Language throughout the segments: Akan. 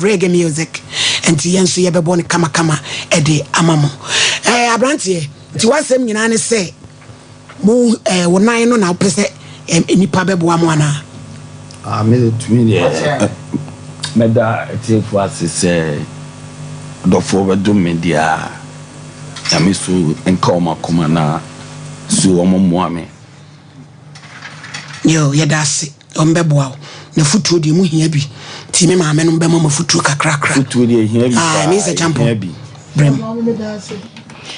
Reggae music nti yɛn nso yɛbɛbɔ no kamakama de ama mo. Ɛɛ aberanteɛ, nti w'asɛm nyinaa ne sɛ mo ɛɛ wo nan no na wopɛ sɛ nnipa bɛboa mo anaa? Ah, me de tumi deɛ mɛda atiefoɔ ase sɛ dɔfoɔ bɛdom me deɛ a Nyame so nka wɔn akoma na so wɔn mmoa me. Yo, yɛda ase. Wɔn bɛboa wo. Na futuo deɛ mu hia bi. Nti me maame nom bɛma mo afutuo kakrakra. Futuo deɛ hia bi paa. Me sɛ champo. Hia bi. Brem.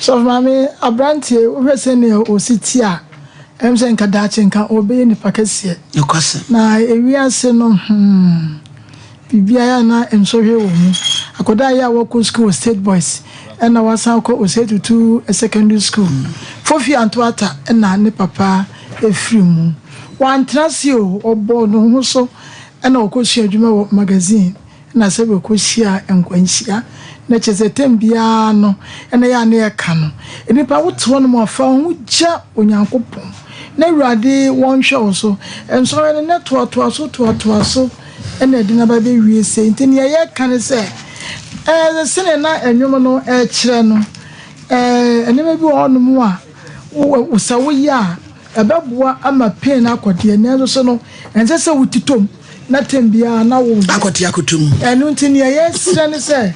Sɔfo maame abranteɛ wohwɛ sɛnea ɔsi ti a ɛm sɛ nka daakye nka ɔbɛyɛ nipa kɛseɛ. Nokwasɛm. Na ewiase no hmm. Biribiara na nsɔhwɛ wɔ mu. Akwadaa yi a wakɔ sukuu wɔ State Boys ɛna wasan akɔ Osei Tutu Secondary School, Fofi Antoata na ne papa firi mu. Wantena ase o, ɔbɔɔ ne ho so na ɔkɔsua adwuma wɔ magazine na sɛdeɛ ɔkɔhyiaa nkwanhyia na kyerɛ sɛ tɛm biara no na ɛyɛ a na yɛka no. Nnipa wote hɔnom a fa wo ho gya Onyankopɔn na Awurade wɔnhwɛ wo so. Nsɔhwɛ no na toatoa so toatoa so. na ɛde no aba bɛwie sei. Nti nea yɛka ne sɛ, ɛɛ sɛnea na nnwom no ɛrekyerɛ no, ɛɛ nneɛma bi wɔ hɔnom a sɛ woyɛ a ɛbɛboa ama pain no akɔ deɛ, nanso so no ɛnsɛ sɛ wotitɔ mu na tɛm biara na wo akɔte akoto mu. Ɛno nti nea yɛsrɛ ne sɛ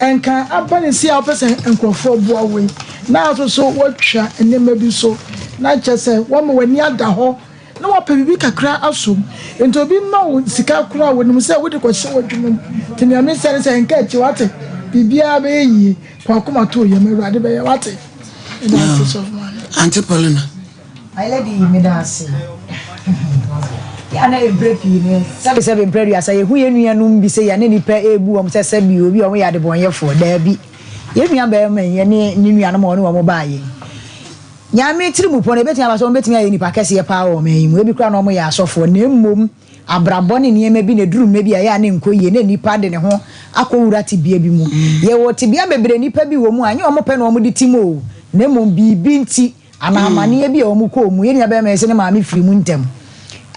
nka aba ne si a wopɛ sɛ nkurɔfoɔ boa wo yi na nso so woatwa nneɛma bi so na kyerɛ sɛ wɔma w'ani ada hɔ na wapɛ biribi kakra asom. Enti obi ma wo sika koraa a, onim sɛ wode kɔhyɛ w'adwuma mu. Nti nea mesrɛ ne sɛ, nka akyi, wate? Biribiara bɛyɛ yie. Fa w'akoma to wo yam, Awurade bɛyɛ, wate? Meda ase, Sɔfo Maame. Auntie Paulina. My lady, meda ase. Yɛ a na mprɛ pii no, sɛbesɛbe mprɛ aduasa, yɛhu yɛn nuanom bi sɛ yɛne nnipa rebu wɔn sɛ sɛbe obi a wɔyɛ adebɔnyɛfoɔ. Daabi. Yɛn nua barima yi ne ne nuanom a ɔne wɔn baeɛ yi, Nyame tirimupɔ no, ebetumi aba sɛ wɔbetumi ayɛ nnipa kɛseɛ paa wɔ ɔman yi mu, ebi koraa na wɔyɛ asɔfoɔ, na mmom abrabɔ ne nneɛma bi na ɛduru mmerɛ bi a ɛyɛ a na ɛnkɔ yie, na nnipa de ne ho akɔwura tebea bi mu. Yɛwɔ tebea bebree nnipa bi wɔ mu a, ɛnyɛ wɔn pɛ na wɔde te mu o, na mmom biribi nti anaa amaneɛ bi a wɔkɔɔ mu. Yɛn nuabarima yi se ne maame firii mu ntɛm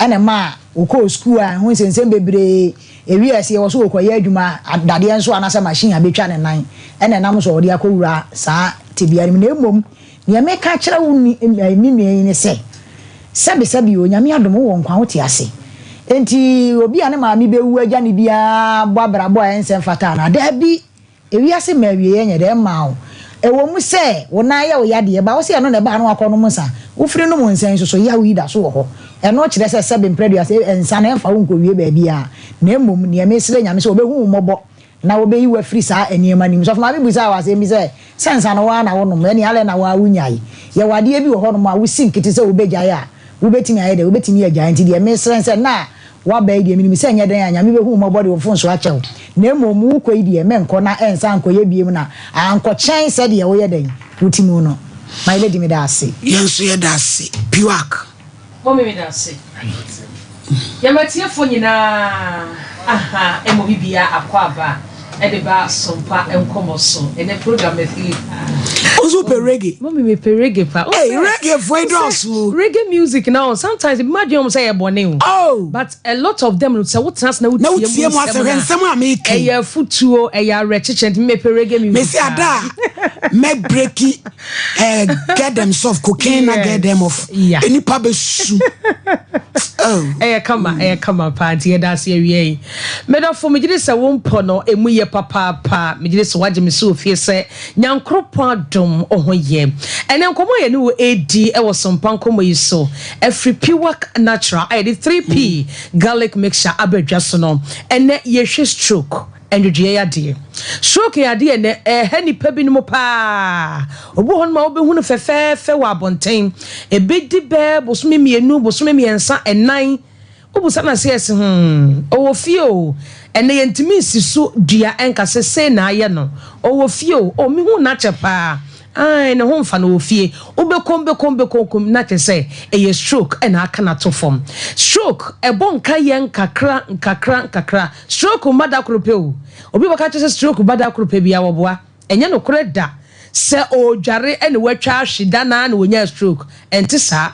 na ɛmaa ɔkɔɔ sukuu a ɛho nsɛnsɛm bebree. Ewiee ase ɛwɔ sɛ ɔkɔyɛ adwuma, dadeɛ nso anaasɛ machine abɛtwa ne nan na ɛnam so a ɔde akɔwura saa tebea no mu. Na mmom Nea meka akyerɛ wo me nua yi ne sɛ, sɛbesɛbe o, Nyame adom, wowɔ nkwa, wote ase. Enti obi a ne maame bewu agya no biara bɔ abrabɔ a ɛnsɛ mfata anaa? Dabi! Ewiase mma awieɛ nyɛ dɛ mmaa wo. Ɛwɔ mu sɛ wo nan yɛ wo ya deɛ, but wo se ɛno na ɛbaa na woakɔnom nsa. Wofiri nom nsa yi nso so, yaw yi da so wɔ hɔ. Ɛno kyerɛ sɛ sɛbe mprɛduasa, nsa no ɛmfa wo nkɔwie baabiara. Na mmom, nea mesrɛ Nyame sɛ ɔbɛhu wo mmɔbɔ na wobeyi wo afiri saa nneɛma no mu. Sɔfo maame bisaa wo asɛm bi sɛ, Sɛ nsa no wo ara na wonom, ɛnneɛ adɛn na wo ara wunyae? Yɛwɔ adeɛ bi wɔ hɔnom a wosi nkete sɛ wobɛgyae a, wobɛtumi ayɛ dɛn? Wobɛtumi agyae. Enti deɛ mesrɛ ne sɛ, nna a woaba yi deɛ, menim sɛ ɛnyɛ dɛn a Nyame bɛhu wo mmɔbɔ de wo mfomsoɔ akyɛ wo. Na mmom wokɔ yi deɛ, menkɔ na ɛnsan nkɔyɛ biom na ankɔkyɛn sɛdeɛ woyɛ dɛn? Wote mu no. My lady, meda ase. Yɛn nso yɛda ase. Piwak. Mommy meda ase. Yɛma atiefoɔ nyinaa aha ɛma obi biara akwaaba ɛde ba Sompa nkɔmɔ so ɛnɛ program me feeli paa. Wo nso wopɛ reggae? Mommy me pɛ reggae paa. Hey, reggae foɔ yi dɔɔso o. Reggae music na sometimes ebi ma adwene wɔn sɛ ɛyɛ bɔne o. Oh. But a lot of them no sɛ wotena ase na wotie mu nsɛm na wotie mu asɛ hwɛ nsɛm a meka yi. Ɛyɛ afutuo, ɛyɛ awerɛkyekyɛ nti me pɛ reggae music Mesi ada a mɛ breki eh, get them soft cocaine na get them off. Yeah. Nipa bɛ su. Oh. Ɛyɛ kama, ɛyɛ kama paa nti yɛda ase awia yi. Medɔfo, megye di sɛ wo mpɔ no emu yɛ papaapa. Megye di sɛ woagye me so wɔ fie sɛ Nyankoropɔn adom wo ho yɛ. Ɛnɛ nkɔmmɔ a yɛne wo redi wɔ Sompa nkɔmmɔ yi so afiri Piwak Natural a yɛde 3P garlic mixture aba dwa so no, ɛnɛ yɛhwɛ stroke. Ndwodwoeɛ yadeɛ. Stroke yɛ adeɛ a ɛnnɛ ɛreha nnipa binom pa ara. Obi wɔ hɔnom a wobɛhu no fɛfɛɛfɛ wɔ abɔnten. Ɛbɛdi bɛyɛ bosome mmienu, bosome mmiɛnsa, nnan. Wobisa no ase a ɛse hmm, ɔwɔ fie o. Ɛnnɛ yɛntumi nsi so dua nka sɛ sei na ayɛ no. Ɔwɔ fie o. Oh, mehuu no akyɛ pa ara. Ae, ne ho mfa no, ɔwɔ fie. Wobɛkɔm, bɛkɔm, bɛkɔm na kyerɛ sɛ ɛyɛ stroke na aka no ato fam. Stroke, ɛbɔ nkaeɛ nkakra, nkakra, nkakra. Stroke mma da koro pɛ o. Obi bɛka kyerɛ sɛ stroke ba da koro pɛ biara wɔboa. Ɛnyɛ nokorɛ da. Sɛ ɔredware na watwa ahwe da no ara na ɔnyaa stroke. Ɛnte saa.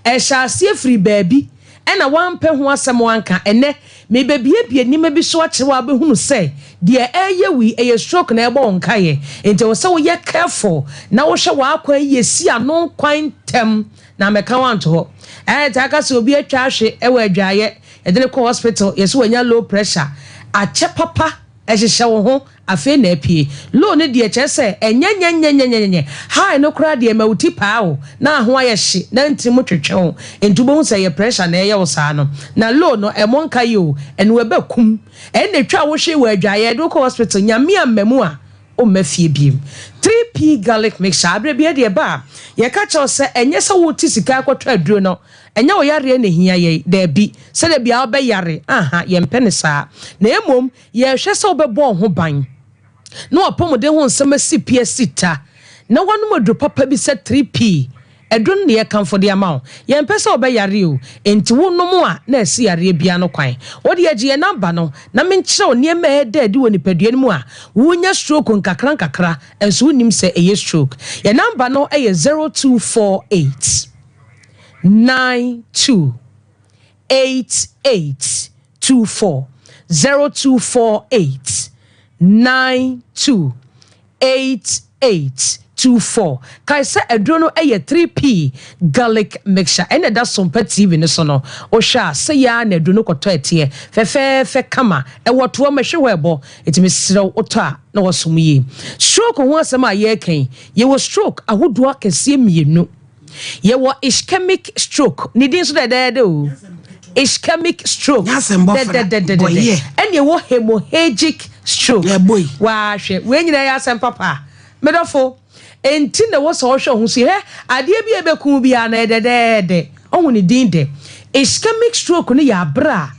Ɛhyɛ aseɛ firi baabi ɛna wampɛ ho asɛm anka. Ɛnnɛ, Mebebiebie nneɛma bi so akyerɛ wo a wobɛhunu sɛ deɛ ɛreyɛ wo yi, ɛyɛ stroke na ɛrebɔ wo nkaeɛ. Enti ɛwɔ sɛ woyɛ careful na wohwɛ w'akwan yie si ano kwan ntɛm na ammɛka wo anto hɔ. Ɛyɛ taa ka sɛ obi atwa ahwe wɔ adwaeɛ, yɛde no kɔ hospital, yɛse wanya low pressure. Akyɛ papa, ɛhyehyɛ wo ho, afei na apue. Low no deɛ kyerɛ sɛ ɛnyɛ nyɛnyɛnyɛnyɛnyɛ, high no koraa deɛ ɛma wo ti paa wo, na aho ayɛ hye, na ntini mu twetwe wo, nti wobɛhu sɛ ɛyɛ pressure na ɛyɛ wo saa no. Na low no, ɛmmɔ nka yie o, ɛno ɛbɛkum. Ɛnna ɛtwa wo hwee wɔ adwaeɛ, yɛde wo kɔ hospital, Nyame amma mu a, womma fie biem. 3P garlic mixture, aberɛ biara deɛ ɛba a, yɛka kyerɛ wo sɛ ɛnyɛ sɛ wote sika akɔtɔ aduro no, ɛnyɛ wo yareɛ na ɛhia yɛn, daabi, sɛdeɛ biara wobɛyare, aha, yɛmpɛ no saa, na mmom yɛrehwɛ sɛ wobɛbɔ wo ho ban na w'apɔmuden ho nsɛm asi pi asi ta, na woanom aduro papa bi sɛ 3P Aduro no na yɛkamfo de ama wo. Yɛmpɛ sɛ wobɛyare o, enti wonom a na asi yareɛ biara no kwan. Wo deɛ gye yɛn namba no na menkyerɛ wo nneɛma a ɛreda adi wɔ nipadua no mu a wonya stroke nkakra nkakra nso wonnim sɛ ɛyɛ stroke. Yɛn namba no yɛ 0248 92 88 24, 0248 92 8824. Kae sɛ aduro no yɛ 3P garlic mixture ɛna ɛda Sompa TV no so no. Wohwɛ a sɛ yɛ ara na aduro no kɔtɔ ɛteɛ fɛfɛɛfɛ kama. Ɛwɔ toa mu ɛhwe hɔ ɛbɔ. Enti mesrɛ wo wotɔ a na wasom yie. Stroke ho asɛm a yɛreka yi, yɛwɔ stroke ahodoɔ akɛseɛ mmienu. Yɛwɔ ischemic stroke, ne din nso dɛdɛɛdɛ o. Ischemic stroke dɛdɛdɛdɛdɛ. Ɛna ɛwɔ hemorrhagic stroke. Wahwɛ, wei nyinaa yɛ asɛm papa. Medɔfo, enti na ɛwɔ sɛ ɔhwɛ ho so. Hwɛ, adeɛ bi a ɛbɛku biara na ɛdɛdɛɛdɛ. Ɔhu ne din dɛ. Ischemic stroke no yɛ abere a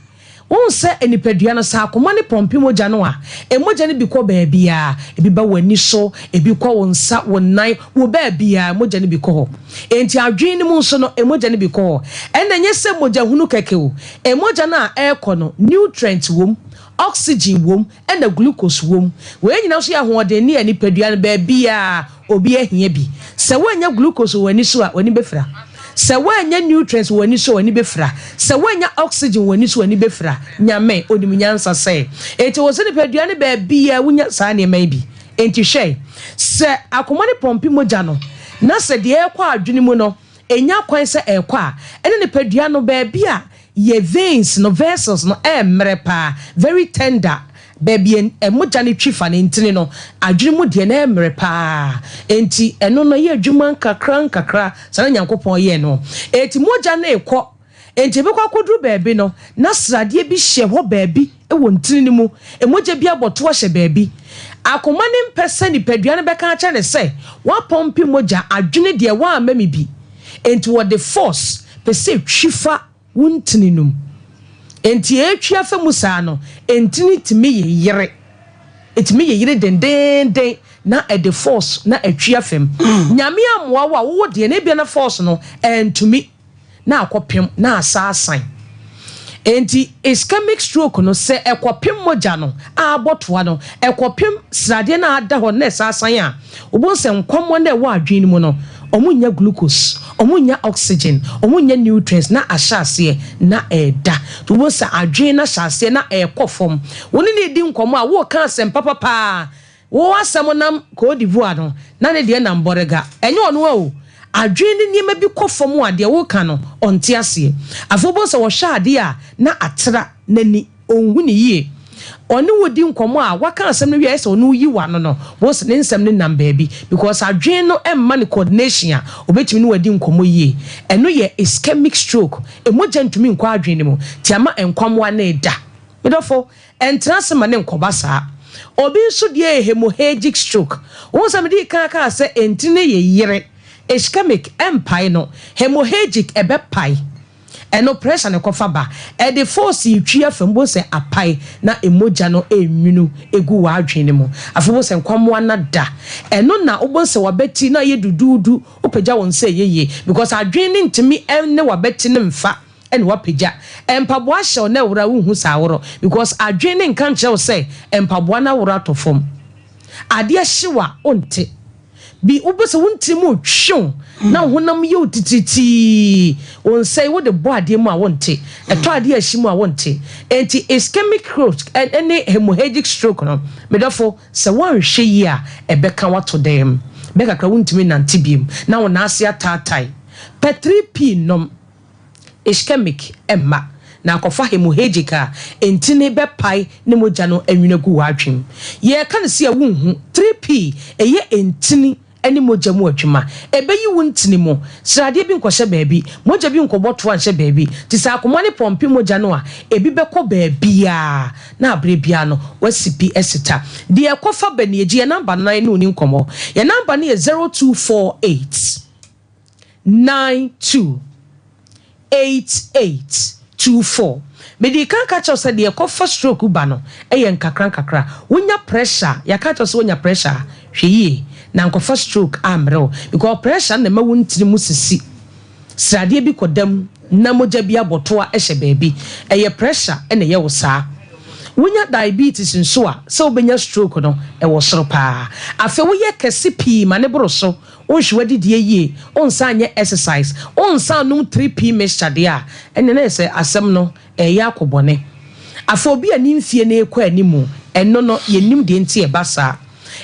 Wohu sɛ nipadua no, sɛ akoma no pɔmpe mogya no a, mogya no bi kɔ baabiara. Ebi ba w'ani so, ebi kɔ wo nsa, wo nan, wo baabiara, mogya no bi kɔ hɔ. Enti adwene no mu nso no, mogya no bi kɔ hɔ. Ɛnna ɛnyɛ sɛ mogya hunu kɛkɛ o. Mogya no a ɛrekɔ no, nutrient wom, oxygen wom, ɛnna glucose wom. Wei nyinaa nso yɛ ahoɔdenne a nipadua no baabiara obi ahia bi. Sɛ woannya glucose wɔ w'ani so a, w'ani bɛfira. Sɛ woannya nutrients wɔ w'ani so a, w'ani bɛfira. Sɛ woannya oxygen wɔ w'ani so a, w'ani bɛfira. Nyame, ɔnim nyansa sɛ. Enti ɛwɔ sɛ nipadua no baabiara wonya saa nneɛma yi bi. Enti hwɛ, sɛ akoma no pɔmpe mogya no, na sɛ deɛ ɛrekɔ adwene mu no, ɛnya kwan sɛ ɛrekɔ a, ɛne nipadua no baabi a Yɛ veins no, vessels no, ɛmmerɛ paa, very tender, baabi a mogya no twi fa no ntini no, adwene mu deɛ no ɛmmerɛ paa, enti ɛno no ɛyɛ adwuma nkakra nkakra, saa na Nyankopɔn yɛɛ no. Enti mogya no rekɔ, enti ɛbɛkɔ akɔduru baabi no, na sradeɛ bi hyɛ hɔ baabi wɔ ntini no mu, mogya bi abɔto ahyɛ baabi. Akoma no mpɛ sɛ nipadua no bɛka akyerɛ no sɛ, woapɔmpe mogya, adwene deɛ woamma me bi. Enti wɔde force pɛ sɛ twi fa wo ntini no mu. Enti ɛretwi afa mu saa no, ntini tumi yeyere. Ɛtumi yeyere dendeenden na ɛde force na atwi afa mu. Nyame ammoa wo a, wowɔ deɛ no ebia na force no antumi. na akɔpem na asa asan. Enti ischemic stroke no, sɛ ɛkɔpem mogya no a abɔ toa no, ɛkɔpem sradeɛ no a ada hɔ no na ɛsan asan a, wobɛhu sɛ nkwammoa no a ɛwɔ adwene no mu no, wɔnnya glucose, wɔnnya oxygen, wɔnnya nutrients na ahyɛ aseɛ na ɛreda. Nti wobɛhu sɛ adwene no ahyɛ aseɛ na ɛrekɔ fam. Wo ne no redi nkɔmmɔ a, woreka asɛm papa paa, Wo asɛm nam Cote d'Ivoire no, na ne deɛ nam Bɔrega. Ɛnyɛ ɔno ara o. Adwene ne nneɛma bi kɔ fam a, deɛ woreka no, ɔnte aseɛ. Afei wobɛhu sɛ ɔhwɛ adeɛ a, na atra n'ani. Ɔnhu no yie. Ɔne wo di nkɔmmɔ a, waka asɛm no wie a, ayɛ sɛ ɔne wo yi w'ano no, wobɛhu sɛ ne nsɛm no nam baabi. Because adwene no mma no coordination a, ɔbɛtumi ne wo adi nkɔmmɔ yie. Ɛno yɛ ischemic stroke. Mogya ntumi nkɔ adwene no mu, nti ama nkwammoa no reda. Me dɔfo, ɛntena ase ma ne nkɔba saa. Obi nso deɛ yɛ hemorrhagic stroke. Wohu sɛ medii kan kaa sɛ ntini no yɛ yere, ischemic, ɛmpae no, hemorrhagic, ɛbɛpae. Ɛno pressure na ɛkɔfa ba. Ɛde force retwi afa mu, wobɛhu sɛ apae na mogya no renwunu gu w'adwene no mu. Afei wobɛhu sɛ nkwammoa no ada. Ɛno na wobɛhu sɛ w'abati no ayɛ duduudu, wopagya wo nsa a ɛyɛ yie because adwene no ntumi ne w'abati no mfa. ɛna wapagya mpaboa ahyɛ wo na ɛworo a wonhu saa aworɔ because adwene no nka nkyerɛ wo sɛ mpaboa no aworɔ atɔ fam. Adeɛ hye wo a wonte. Bi, wobɛ sɛ wo ntini mu retwe wo na wo honam yɛ wo titiritii, wo nsa yi wode bɔ adeɛ mu a wonte, ɛtɔ adeɛ a ɛhye mu a wonte. Enti ischemic stroke ne hemorrhagic stroke no, me dɔfo, sɛ woanhwɛ yie a, ɛbɛka wo ato dɛm. Bɛ kakra wontumi nnante biom na wo nan ase ataatae. Pɛ 3P nom. Ischemic mma, na akɔfa hemorrhagic a ntini bɛpae ne mogya no anwini agu w'adwene mu. Yɛreka no sei a wonhu, 3P, ɛyɛ ntini ne mogya mu adwuma. Ɛbɛyi wo ntini mu sradeɛ bi nkɔhyɛ baabi, mogya bi nkɔbɔ toa nhyɛ baabi. Nti sɛ akoma no pɔmpe mogya no a, ebi bɛkɔ baabiara na aberɛ biara no woasi pi asi ta. Deɛ ɛkɔfa ba nie, gye yɛn namba no na yɛne wo ni nkɔmmɔ. Yɛn namba no yɛ 0248. 92 88 24 Medii kan ka kyerɛ wo sɛ deɛ ɛkɔfa stroke ba no yɛ nkakra nkakra. Wonya pressure a, yɛaka akyerɛ wo sɛ woanya pressure a, hwɛ yie na ankɔfa stroke ammrɛ wo because pressure no na ɛma wo ntini mu sisi, sradeɛ bi kɔda mu na mogya bi abɔtoa hyɛ baabi. Ɛyɛ pressure na ɛyɛ wo saa. Wonya diabetes nso a, sɛ wobɛnya stroke no, ɛwɔ soro paa. Afei woyɛ kɛse pii ma ne boro so Wonhwɛ w'adidie yie, wonsan nyɛ exercise, wonsan nnom 3P mixture deɛ a, ɛnneɛ na ayɛ sɛ asɛm no ɛreyɛ akɔ bɔne. Afei obi a ne mfie no rekɔ animu, ɛno no yɛnnim deɛ nti a ɛba saa.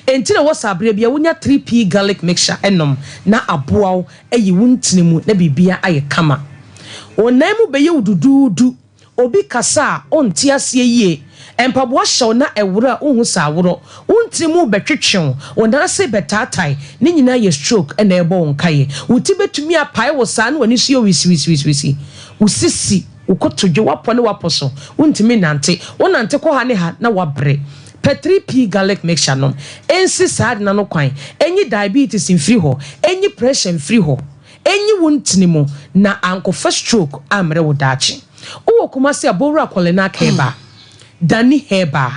Enti na ɛwɔ sɛ aberɛ biara wonya 3P garlic mixture nom na aboa wo ayi wo ntini mu na biribiara ayɛ kama. Wo nan mu bɛyɛ wo duduudu. Obi kasa a, ɔnte aseɛ yie. Mpaboa hyɛ wo na ɛworɔ a, wonhu sɛ aworɔ. Wo ntini mu rebɛtwetwe wo, wo nan ase rebɛtaatae. Ne nyinaa yɛ stroke na ɛrebɔ wo nkaeɛ. Wo ti bɛtumi apae wo saa na w'ani so yɛ wisiwisiwisiwisi. Wo sisi, wo kotodwe, w'apɔ ne w'apɔ so, wontumi nnante. Wonante kɔ ha ne ha na woabrɛ. Pɛ 3P garlic mixture nom. Ɛnsi saa ade no ano kwan. Ɛnyi diabetes mfiri hɔ. Ɛnyi pressure mfiri hɔ. Enyi wo ntini mu na ankɔfa stroke ammrɛ wo daakye. Wowɔ Kumasi a, Bowura Kɔlenak Herbal, Dani Herbal,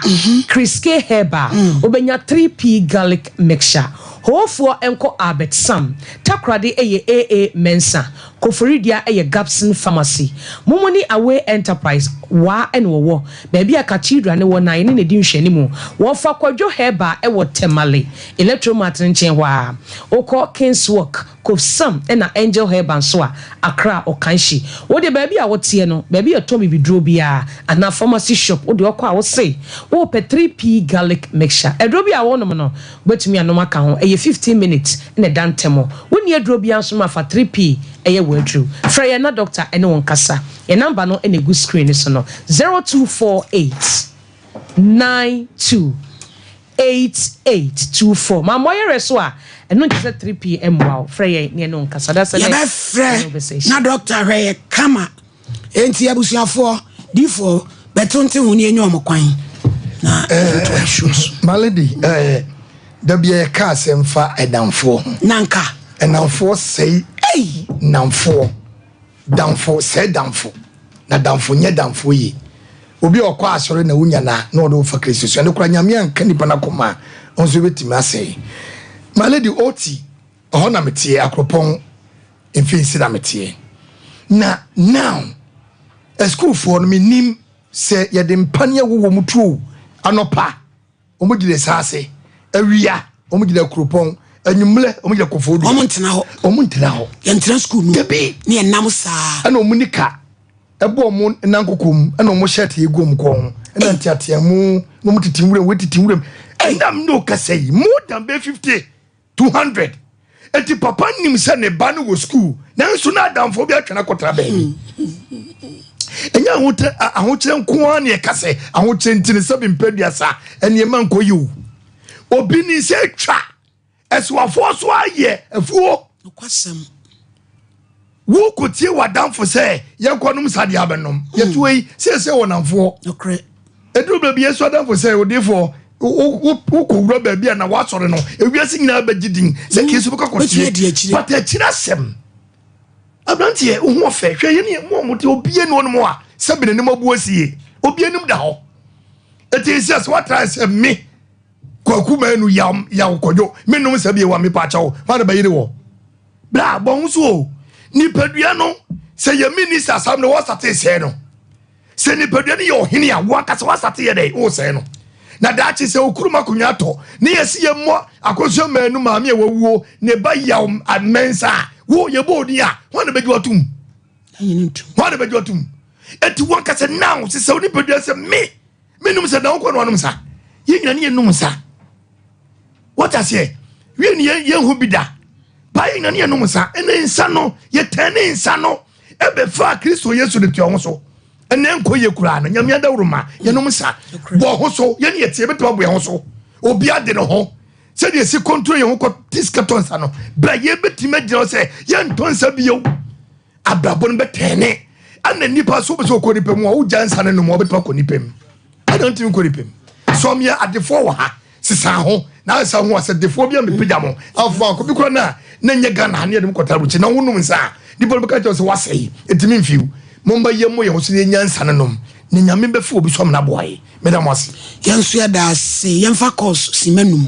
Kriske Herbal, wobɛnya 3P Garlic Mixture. Hoofoɔ nkɔ Albert Sam, Takoradi yɛ AA Mensah, Koforidua yɛ Gabson Pharmacy. Mumuni Away Enterprise, waa na wɔwɔ, baabi a Cathedral no wɔ no a yɛne no di nhwɛanimu. Wɔfa Kwadwo Herbal wɔ Tamale, Electromart no nkyɛn hɔ ara. Wokɔ Kingswalk, Kofsam na Angel Herbal nso a, Accra Okanshe. Wo deɛ baabi a woteɛ no, baabi a yɛtɔn bibiduro biara anaa pharmacy shop, wo deɛ ɔkɔ a wose wopɛ 3P garlic mixture. Aduro bi a wonom no, wobɛtumi anom aka ho. Ɛyɛ 15 minutes na ɛda ntɛm. Wonni aduro biara nso nom a, fa 3P yɛ w'aduro. Frɛ yɛn na doctor ne wo nkasa. Yɛn number no na ɛgu screen no so no, 0248 92. 8824 Mammɔ yɛrɛ so a, ɛno nkyɛ sɛ 3P mmoa wo. Frɛ yɛn ne yɛne wo nkasa. Da sɛ nɛ Yɛbɛfrɛ yɛne wo bɛsɛ na ahyia. dɔkta hwɛ yɛ kama. Enti abusuafoɔ, difoɔ, bɛto nte ho ne yɛnya wɔn kwan na yɛntoa show so. My lady, eh, da bia yɛka asɛm fa ɛnamfoɔ ho. Nanka. Ɛnamfoɔ sɛe Ei! namfoɔ. Damfo sɛe damfo, na damfo nyɛ damfo yie. Obi a ɔkɔ asɔre na wonya no a, na ɔde wo fa Kristo so. Ɛno koraa, Nyame anka nipa no akoma a, ɔno nso bɛtumi asɛe. My lady, Oti, ɛhɔ na meteɛ, Akropɔn mfinsi na meteɛ. Na now, asukuufoɔ no, mennim sɛ yɛde mpaneɛ wowɔ mu tuo anɔpa. Wɔn gyina asaase, awia wɔn gyina kuropɔn, anwummerɛ wɔn gyina kɔfɔɔ dua. Wɔn ntena hɔ. Wɔn ntena hɔ. Yɛn tena sukuu mu. Dabi. Ne yɛn nam saa. Ɛna wɔn nika ɛbɔ wɔn nan koko mu, ɛna wɔn shirt yɛ gu wɔn kɔn ho, ɛna nteateamu na wɔn tete nwuram, wɔn tete nwuram. Ɛnam ne okasa yi more than bɛyɛ 50. 200 eti papa nim sɛ ne ba no wɔ sukuu nanso na adamfo bi atwe no akɔtra baabi ɛnyɛ ahokyerɛ ahokyerɛ nko ara na ɛka sɛ ahokyerɛ nti ne sɛbi mpɛduasa nneɛma nkɔ yi o obi ni sɛ atwa ɛsoafoɔ so ayɛ afuo wokotie w'adamfo sɛ yɛnkɔnom sa deɛ abɛnom hmm. yɛtoa yi sɛsɛ wɔ namfoɔ ɛduru baabi yɛsu adamfo sɛ odifoɔ wokɔwura baabi a na woasɔre no ewiase nyinaa bɛgye din sɛ hmm. kii so bɛkɔ kɔtie but akyiri asɛm aberanteɛ wo ho ɔfɛ hwɛ yɛne mu ɔmote obie ne ɔnom a sɛ bi n'anim abu asie obie anim da hɔ ɛti sɛ sɛ woatra sɛ me kwaku manu yaw yaw kɔdwo menom sɛ bie wa mepa akyɛw fa ne bɛyere wɔ Bra bɔ ho so o. Nipadua no, sɛ yɛ minister asam no wɔsate sɛɛ no. Sɛ nipadua no yɛ ɔhene a, wo ankasa wasate yɛ dɛ, wosɛɛ no. Na daakye sɛ okurum akonnwa atɔ ne yɛsi yɛ mmɔ akosua mmaanu maame a wawuo ne ba yaw mɛnsa a, wo yɛbɔ odin a, hwan na bɛgye watom? Hwan na bɛgye watom? Eti wɔn kasa now sɛ wo nipadua sɛ me menum sɛ na wokɔ na wanom sa. Yɛn nyina ne yɛnum nsa. Wɔte aseɛ? Wie ne yɛn ho bi da. Ba yɛn nyina ne yɛnum nsa. Ɛne nsa no yɛtɛn ne nsa no ɛbɛfa Kristo Yesu de tua ho so. Ɛnɛ nkɔ yie koraa no Nyame adaworo ma yɛnom nsa. Bɔ ho so yɛne yɛte yɛbɛtumi abɔ yɛn ho so. Obi ade ne ho sɛdeɛ ɛsi kɔntro yɛn ho kɔ te sika tɔ nsa no. Berɛ yɛbɛtumi agyina hɔ sɛ yɛntɔ nsa bio. Abrabɔ no bɛtɛne. Ɛna nipa so wopɛ sɛ ɔkɔ nipa mu a wogya nsa no nom a wobɛtumi akɔ nipa mu. Ɛna ntumi nkɔ nipa mu. Sɔmeɛ adefoɔ wɔ ha sesa ho na ansa ho asɛ defoɔ bi a mepagya mo afo akɔ bi kora no a na nyɛ Ghana ne yɛde mo kɔta aburukyi na wonom nsa a nipa no bɛka kyerɛ sɛ wasɛe ɛtumi mfiw. Momma yɛmmɔ yɛn ho so na yɛnya nsa no nom na Nyame bɛfa obi so amena aboa yɛ. Meda mo ase. Yɛn nso yɛda ase. Yɛmfa course sima num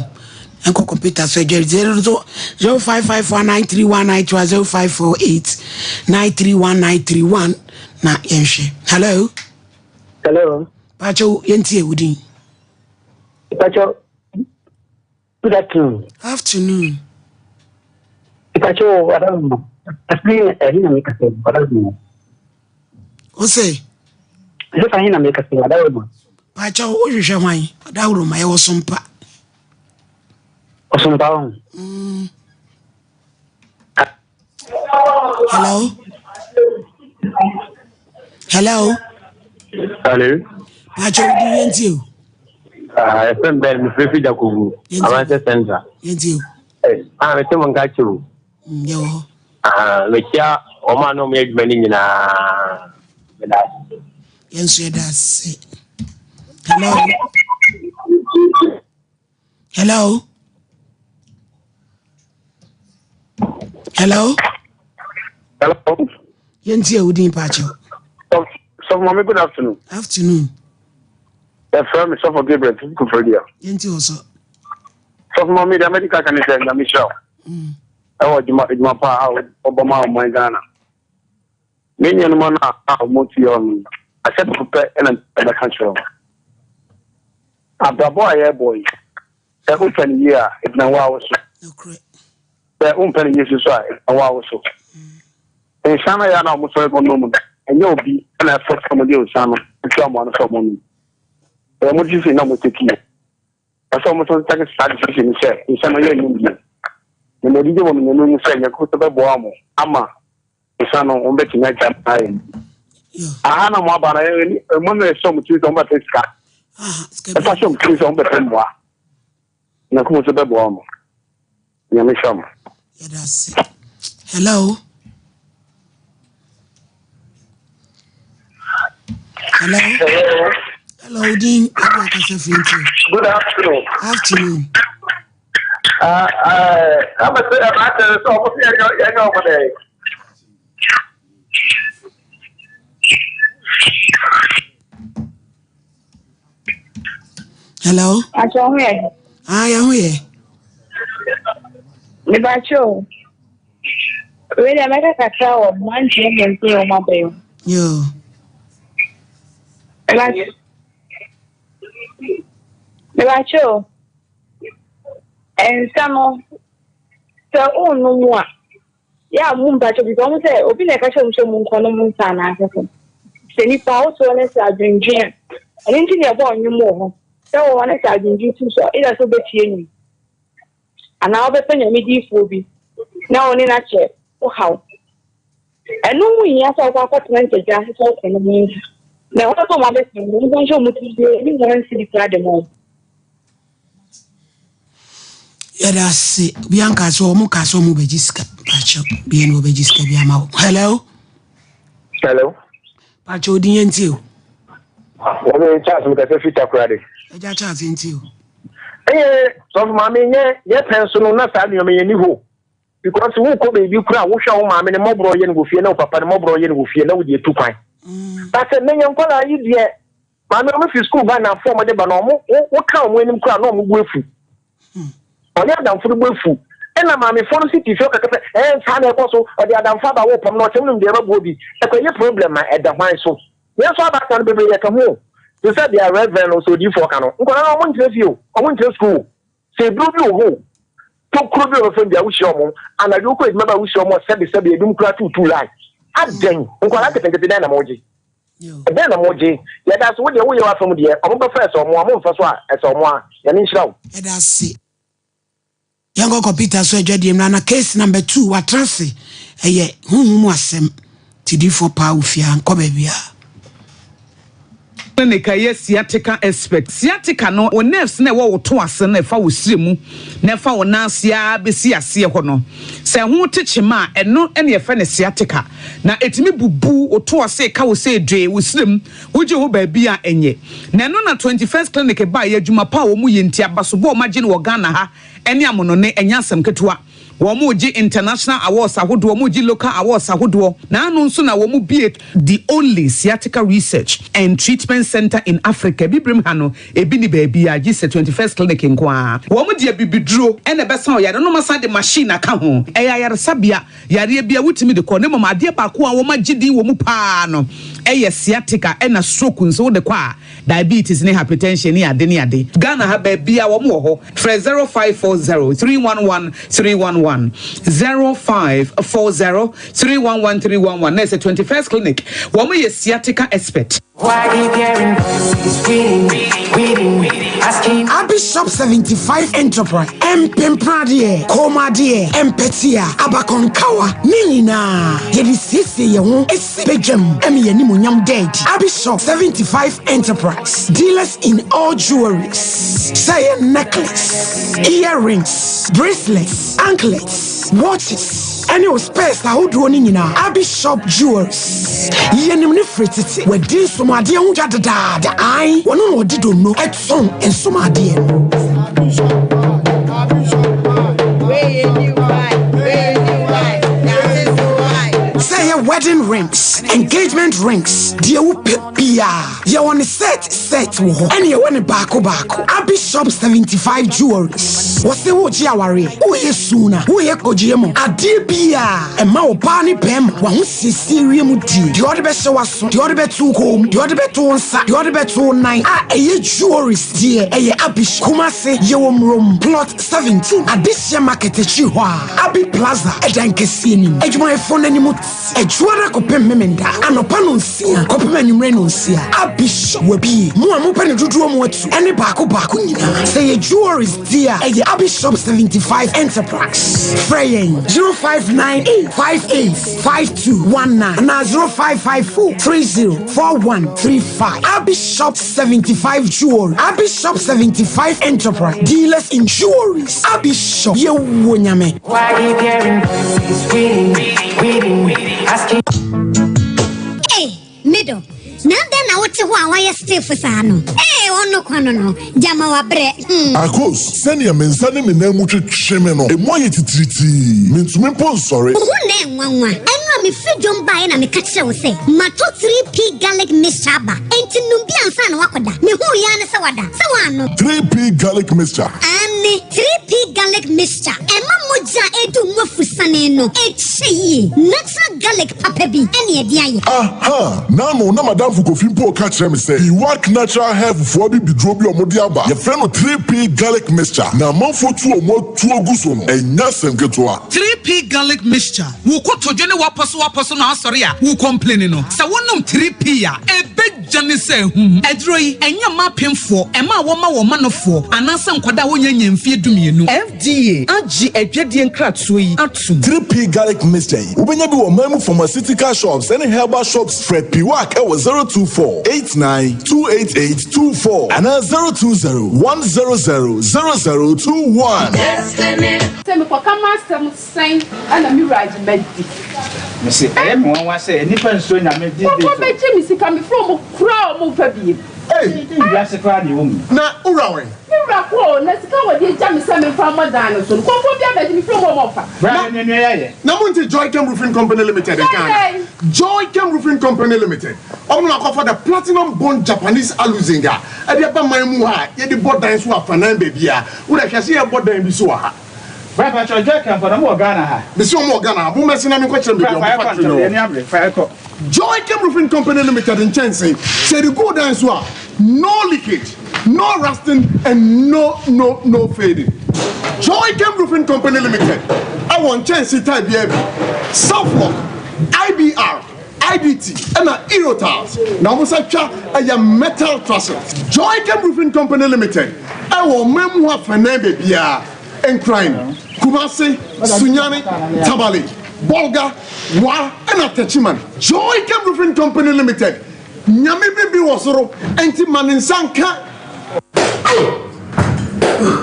nkɔ computer so adwari 0554 931 0548 931 na yɛnhwɛ. Hello. Hello. Pacho, yɛntie wo din. Pacho, good afternoon. Afternoon. Pacho, wadam. Asmi, ɛhe na meka sɛ wadam. O se? Ɛsɛ fa he na meka sɛ wadam. Pacho, wohwehwɛ hwan? Ɔdaworo ma yɛwɔ sompa. Ɔsompa ho. Hello. Hello. Hello. Pacho, di yɛntie o. Ah, FM Ben, me frɛ fi Jakobu, Amanse Central. Yɛntie o. Ah, mete mo nka kyerɛ o. Yɛwɔ hɔ. Ah, mekyia wɔn a na wɔyɛ adwuma no nyinaa. Meda ase. Yɛn nso yɛda ase. Hello. Hello. Hello. Hello. Yɛntie wo din paakyɛw. Sɔfo Mame, good afternoon. Afternoon. Yɛfrɛ me Sɔfo Gabriel Fifi Koforidua. Yɛntie wo sɔ. Sɔfo Mame, deɛ mɛdi kaka ne sɛ Nyame hyira wo. Ɛwɔ adwuma adwuma pa a wɔbɔ ma ɔman Ghana. Me nuanom no a wɔte hɔ no, asɛm pɛ na mɛka kyerɛ wɔn. Abrabɔ a yɛrebɔ yi, sɛ wopɛ no yie a, ɛgyina wo ara wo so. Sɛ wompɛ no yie nso a, ɛgyina wo ara wo so. Nsa no a ɛyɛ a na wɔsɔre kɔnom no, ɛnyɛ obi na ɛfɔ sɛ wɔde nsa no tua wɔn ano sɛ wɔnnom. Ɛyɛ wɔn decision na wɔtake. Ɛsɛ sɛ wɔn nso take saa decision no sɛ nsa no yɛnnom bio. Na madi gye wɔ me Nyame mu sɛ Nyankopɔn bɛboa wɔn ama nsa no wɔn bɛtumi agya no ayɛ no. Aha na wɔn aba no, ɛmu no ɛhyɛ wɔn tiri sɛ wɔn bɛpɛ sika. Ɛfa hyɛ wɔn tiri sɛ wɔn bɛpɛ mmoa. Nyankopɔn nso bɛboa wɔn. Nyame hyira mo. Yɛda ase. Hello. Hello. Hello. Hello, Dean. Ebi akasa firi nti. Good afternoon. Afternoon. Ah, ah, I'm a say, so I'm a say, Hello. Akyɛ ho yɛ. Ah, yɛ ho yɛ. Mebakyɛ o. Wei deɛ mɛka kakra wɔ mmeranteɛ mmiɛnsa yi a wɔn aba yi ho. Yoo. Mebakyɛ o. Nsa no sɛ wonnom a Yɛ a mo mpakyɛ bisa wɔn sɛ obi na ɛka kyerɛ wɔn sɛ wɔn nkɔ nom nsa anaasɛ sɛn. Sɛ nipa a wote hɔ na sɛ adwendwen a, ɛno nti na yɛbɔ nnwom wɔ hɔ. Sɛ wɔ hɔ na sɛ adwendwen tu so a, either sɛ wobɛtie nnwom anaa wobɛpɛ Nyame diifoɔ bi na wo ne no akyɛ wo haw. Ɛno ho nhia sɛ wokɔ akɔtena ntagya ase sɛ wokɔ nom nsa. Na ɛhɔ sɛ wɔn abɛsɛn no, wɔn nhyɛ wɔn tiri yie ne wɔn cedi koraa de ma wɔn. Yɛda ase. Obi anka sɛ wɔn ka sɛ wɔn bɛgye sika. Pakyɛ bia na wɔbɛgye sika bi ama wo. Hello. Hello. Pakyɛ odi yɛn ti o. Wɔn yɛ Charles mekasa fi Takoradi. Ɛgya Charles yɛn ti o. Ɛyɛ sɔfo maame nyɛ yɛ pɛn so no na saa nneɛma yɛn ni hɔ because wokɔ baabi kura wohwɛ wo maame ne mmɔborɔ yɛ no wɔ fie na wo papa ne mmɔborɔ yɛ no wɔ fie na wode atu kwan. But sɛ nnɛ yɛn nkwadaa yi deɛ Maame, ɔmo fi sukuu ba na fo ɔmo de ba no, ɔmo wo wo ka ɔmo anim koraa na ɔmo bo afu. Ɔne adamfo no bo afu. Ɛna maamefoɔ no nso te fie ɔkaka sɛ, ɛɛ saa na ɛkɔ so, ɔde adamfo aba wo pam no ɔkyɛm nom deɛ ɛbɛboa bi. Ɛkɔ yɛ problem ma ɛda hwan so? Yɛn nso abaatan no bebree yɛka ho o. Te sɛ deɛ Reverend no, sɛ odiyifoɔ ka no, nkwadaa no wɔn nkyerɛ fie o, wɔn nkyerɛ sukuu o. Sɛ eduro bi wɔ hɔ o, tokuro bi wɔ fam bi a wohyia wɔn, anadwo wokɔ adwuma ba a wohyia wɔn a sɛbe sɛbe ebinom koraa tuutuu line. Adɛn? Nkwadaa nketenkete dɛn na mogye? Ɛdɛn na mogye? Yɛda ase, wo deɛ woyɛ w'afa mu deɛ, wɔn bɛfa ɛsɛ wɔn a, wɔmfa so a ɛsɛ wɔn a. Nyame nhyira wo. Yɛda ase. Yɛnkɔ kɔmputa so adwadie mmra na case number two watra ase ɛyɛ honhom mu asɛm nti difoɔ paa wo fie a nkɔ baabiara. Clinic a ɛyɛ sciatica expert. Sciatica no, wo nerves no a ɛwɔ wo to ase no a ɛfa wo srɛ mu na ɛfa wo nan ase ara bɛsi aseɛ hɔ no, sɛ ɛho te kyema a, ɛno na yɛfrɛ no sciatica. Na ɛtumi bubu wo to ase, ɛka wo sɛ dwee, wo srɛ mu, wogye hɔ baabi a ɛnyɛ. Na ɛno na 21st Clinic baeɛ, adwuma pa a wɔyɛ nti, abasobɔ a wɔagye no wɔ Ghana ha ne amonone, ɛnyɛ asɛm ketewa. Wɔregye international awards ahodoɔ, wɔregye local awards ahodoɔ, na ano nso na wɔbue the only sciatica research and treatment centre in Africa. Abibirem ha no, ebi nni baabiara gye sɛ 21st Clinic nko ara. Wɔde abibiduro na ɛbɛsa ɔyare no na wɔasan de machine aka ho. Ɛyɛ ayaresabea, yareɛ biara wotumi de kɔ, na mmom adeɛ baako a wɔagye din wɔ mu pa ara no yɛ sciatica ɛna stroke nso wode kɔ a, Diabetes ne hypertension ne ade ne ade. Ghana ha baabiaa wɔn wɔ hɔ. Frɛ 0540 311 311, 0540 311 311 na ɛsɛ 21st Clinic. Wɔn yɛ sciatica expert. Abi Shop 75 Enterprise, Mpempradeɛ, kɔnmuadeɛ, mpɛtea, abakɔnkawa, ne nyinaa yɛde siesie yɛn ho si badwam ma yɛn animuonyam da adi. Abi Shop 75 Enterprise, dealers in all jewelries, sɛ ɛyɛ necklace, earrings, bracelets, anklets, watches, ɛne wo spares ahodoɔ no nyinaa. Abi Shop Jewelries, yɛnim no firi tete, wadi nsomadeɛ ho dwa dedaada, ae, wɔno na ɔde donno tɔn nsomadeɛ no. Sɛ ɛyɛ wedding rings, engagement rings, deɛ wopɛ biara, yɛwɔ ne set set wɔ hɔ, ɛne yɛwɔ ne baako baako. Abi Shop 75 Jewelries, wɔse wogye awareɛ, woyɛ suna, woyɛ kogyeɛ mu, adeɛ biara ɛma ɔbaa ne bɛrima wahosiesie wiem die, deɛ ɔde bɛhyɛ w'aso, Deɛ ɔde bɛto wo kɔn mu, deɛ ɔde bɛto wo nsa, deɛ ɔde bɛto wo nan a ɛyɛ jewelries deɛ ɛyɛ Abish. Kumasi, yɛwɔ Murom, plot 17, Adehyeɛ market akyiri hɔ a, Abi Plaza ɛdan kɛseɛ no mu. Adwumayɛfoɔ no anim te Adwuada kɔpem Memenda, anɔpa nonsia kɔpem anwummerɛ nonsia. Abish wabue. Mo a mopɛ no dodoɔ mu atu ɛne baako baako nyinaa, sɛ ɛyɛ jewelries deɛ a, ɛyɛ Abi Shop 75 Enterprise. Frɛ yɛn 0598 58 5219 anaa 0554 30 4135. Abi Shop 75 Jewelry, Abi Shop 75 Enterprise, dealers in jewelries. Abi Shop, yɛwɔ Nyame. Hey, middle. Na adɛn na wote hɔ a woayɛ stiff saa no? Ee, ɔno kwa no no, gyama wabrɛ. Hmm. Akos, sɛnea me nsa ne me nan mu twetwe me no, emu ayɛ titiritii. Mintumi mpo nsɔre. Wo ho nnɛ yɛ nwanwa. Ɛno a mefiri dwom baeɛ na meka kyerɛɛ wo sɛ matɔ 3P Garlic Mixture aba. Enti nom bi ansa na woakɔda. Mehuu yi ara ne sɛ woada. Sɛ woannom. 3P Garlic Mixture. Aane, 3P Garlic Mixture. Ɛma mogya a ɛdu mu afusane no kyɛ yie. Natural garlic papa bi ɛne ɛde ayɛ. Aha! N'ano na m'adamfo Kofi mpo reka kyerɛ me sɛ Iwak Natural Health foɔ abibiduro bi a wɔde aba, yɛfrɛ no 3P Garlic Mixture, na amanfoɔ tu wɔn atuo gu so no, ɛnyɛ asɛm ketewa. 3P Garlic Mixture, Wo kotodwe ne w'apɔsowapɔso no asɔre a wo complaini no, sɛ wonom 3P a, ɛbɛ. Gya ne sɛ ahum. Aduro yi, ɛnyɛ mma apemfoɔ, mmaa a wɔma wɔn manofoɔ, anaasɛ nkwadaa a wɔnnya nnya mfeɛ dumienu. FDA agye adwadie nkratoɔ yi atom. 3P Garlic Mixture yi, wobɛnya bi wɔ ɔman mu pharmaceutical shops ne herbal shops. Frɛ Piwak wɔ 024 89 288 24 anaa 020 100 0021. Sɛ mekɔka m'asɛm sɛn na me wura agye madi. Mese ɛyɛ me nwanwa sɛ nnipa nsuro Nyame these days o. Nkurɔfoɔ bɛgye me sika mefrɛ wɔn koraa a wɔn mfa biem. Ei! Wiase koraa na ɛwɔ mu yi. Na wo wura wɛn? Me wura kɔ o, na sika a wɔde agya me sɛ memfa mmɔ dan no so no, nkurɔfoɔ bi abɛgye mefrɛ wɔn a wɔmfa. Bra yɛ nea nua yi ayɛ. Na monte Joychem Roofing Company Limited nka ana? Joychem Roofing Company Limited, wɔn na wɔakɔfa the Platinum Bond Japanese Aluzinc a ɛde aba man mu ha a yɛde bɔ dan so wɔ afanan baabiara. Wo deɛ hwɛ sɛ yɛrebɔ dan bi so wɔ ha. Bra pakyɛw Joychem fo na ɔmo wɔ Ghana ha? Mese ɔmo wɔ Ghana ha, mo mmɛse na menkɔ kyerɛ mo baabi a Bra ɔmo fa yɛkɔ factory no ntɛm, wɔ. yɛni abere, fa yɛkɔ. Joychem Roofing Company Limited nkyɛnsee, sɛ yɛde gu wo dan so a. No leakage, no rusting and no no no fading. Joycam Roofing Company Limited ɛwɔ nkyɛnse type biara bi, Southlock, IBR, IDT ɛna Eurotiles na wɔn nsa twa ɛyɛ metal trusses. Joycam Roofing Company Limited ɛwɔ ɔman mu afanan baabiara, Nkran, Kumasi, Sunyani, Tamale, Bolga, Wa ɛna Techiman. Joycam Roofing Company Limited Nyame bi bi wɔ soro enti ma ne nsa nka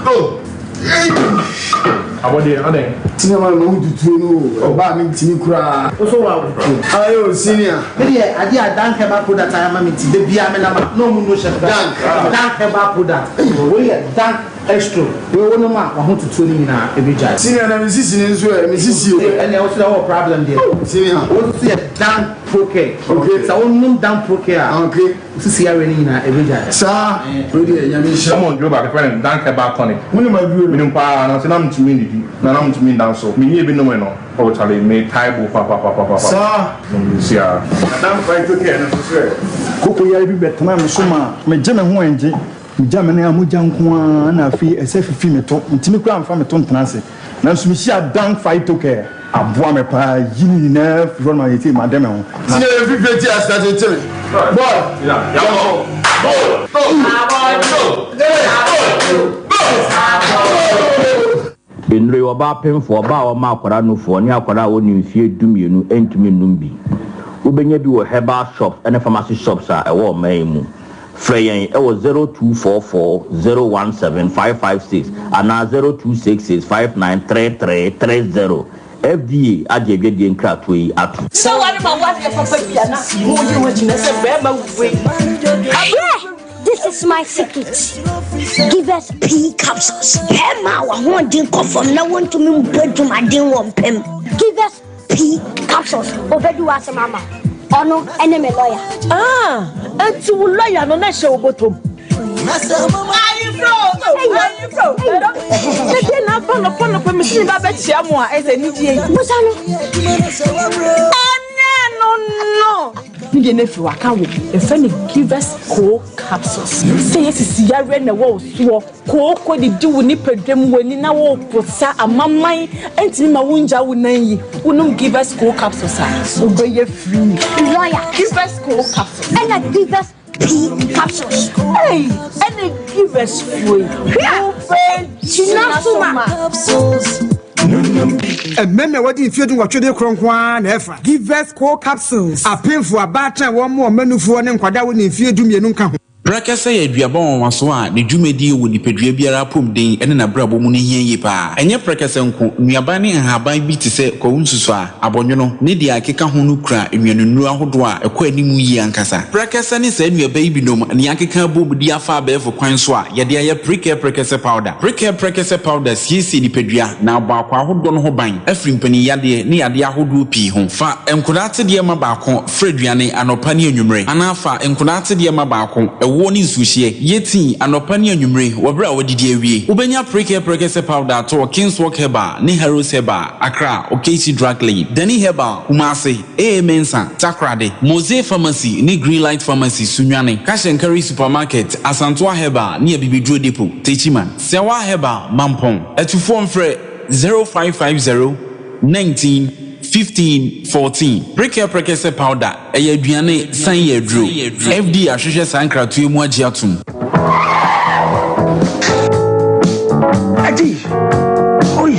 oh ei. Abɔdeɛ adɛn. Senior man ma wo tutuo no o ɔbaa me ntimi koraa. Wo so wa wo tuo. Aye o senior. Me deɛ adeɛ a dank herbal product ayɛ ama me nti da biara me nam a na ɔmo no hyɛ me Dank. Dank herbal product wei yɛ dank extro wei wo nom a wahotutuo no nyinaa ɛbɛgyae. Senior na me sisi no nso ɛ me sisi o. Ɛnneɛ wo so deɛ wowɔ problem deɛ. Senior. Wo nso yɛ dank. Procare. Okay. Sɛ wo nom dan procare a. Okay. Wo sisi yareɛ no nyinaa ɛbɛ gyae. Saa. Wei deɛ Nyame nhyira. Ɔmo duro baako yɛfrɛ no dank herbal tonic. Wo nim aduro no? Menim paa nanso na mentumi nnidi na na mentumi nda nso. Menyɛɛ bi nomee no oh charlie me tae bo papapapapa. Saa. Nsia. Na dank phyto care no nso so ɛ? Koko yare bi bɛtenaa me so maa megye me ho ɛngye. Megya me nan a mogya nko ara na afei ɛsɛ fifi me to. Mentumi koraa mfa me to ntena ase. Nanso mehyiaa Dank Phytocare. Aboa me paa yi ne nyinaa firi hɔ no ma seesei made me ho. Ti na yɛn fifire ti ase akyekye me. Boy, yɛnkɔ. Go, go, go, go, go. Nnuro yi, ɔbaa pemfoɔ, ɔbaa a ɔma akwadaa nufoɔ, ne akwadaa a ɔnni mfeɛ dumienu ntumi nnom bi. Wobɛnya bi wɔ herbal shops ne pharmacy shops a ɛwɔ ɔman yi mu. Frɛ yɛn wɔ 0244 017 556 anaa 0266 593330. FDA agye adwadie nkratoɔ yi atom. Sɛ ware ma wo adeɛ papa bi a na mo yi ho agyina sɛ bɛrima wei. Abrɛ! This is my secret. Give us P capsules. Bɛrima a w'ahoɔden kɔ fam na wontumi mbɔ adwumaden wɔ mpam. Give us P capsules. Obedi w'asɛm ama. Ɔno ɛne me lawyer. Ah, enti wo lawyer no na ɛhyɛ wo bɔtɔm. Ayefro, ayefro. Sɛdeɛ na aba nɔpɔ nɔpɔ mesi ne ba bɛkyia mo a ɛsɛ anigyeɛ yi. Busa no. Ɛnɛ no no. Ne deɛ no afiri waka wo. Yɛfrɛ no Givers Co capsules. Sɛ yɛ sisi yareɛ na ɛwɔ wo soɔ, kooko didi wo nipadua mu, w'ani na woreposa, amaman ntumi ma wongya wo nan yi, wonom Givers Co capsules a, wobɛyɛ free. Lawyer. Givers Co capsules. Ɛna Givers P capsules. Ei, ɛna Givers foɔ yi. Hwɛ! Wobɛgyina so ma. Mmarima a wɔadi mfeɛ dunwɔtwe de korɔ nko ara na ɛfa. Givers Co Capsules, Apemfo, abaatan a wɔmmoa wɔn mma nufoɔ ne nkwadaa a wɔnni mfeɛ dumienu nka ho. Prɛkɛsɛ yɛ aduaba nwanwaso a ne dwumadie wɔ nipadua biara apɔmuden ne n'abrabɔ mu no hia yie pa ara. Ɛnyɛ prɛkɛsɛ nko, nnuaba ne nhaban bi te sɛ kwawu nsusuaa, abɔnwono, ne deɛ ɛkeka ho no kura nnuanennuro ahodoɔ a ɛkɔ anim yie ankasa. Prɛkɛsɛ ne saa nnuaba yi binom na yɛakeka abom de afa abɛɛfo kwan so a yɛde ayɛ Prekɛ Prɛkɛsɛ Powder. Prekɛ Prɛkɛsɛ Powder siesie nipadua na abɔ akwaa ahodoɔ no ho ban afiri mpanin yadeɛ ne yadeɛ ahodoɔ pii ho. Fa nkodaa atedeɛ ma baako fra aduane anɔpa ne anwummere anaa fa nkodaa atedeɛ ma baako ɛwoɔ ne nsuohyeɛ yɛ tii anɔpa ne anwummere wɔ berɛ a woadidi awie. Wobɛnya Prekɛ Prɛkɛsɛ Powder atɔ wɔ Kingswalk Herbal ne Harrows Herbal, Accra, Okaishie Drug Lane, Dani Herbal, Kumasi. AA Mensah, Takoradi, Mose Pharmacy ne Greenlight Pharmacy, Sunyani, Cash and Carry Supermarket, Asantoa Herbal ne Abibiduro Depot, Techiman, Sɛwa Herbal, Mampong. Atufoɔ mfrɛ 0550 19 15 14. Prekɛ Prɛkɛsɛ Powder, ɛyɛ aduane san yɛ aduro. FDA ahwehwɛ saa nkratoɔ yi mu agye atom. Adi, oi.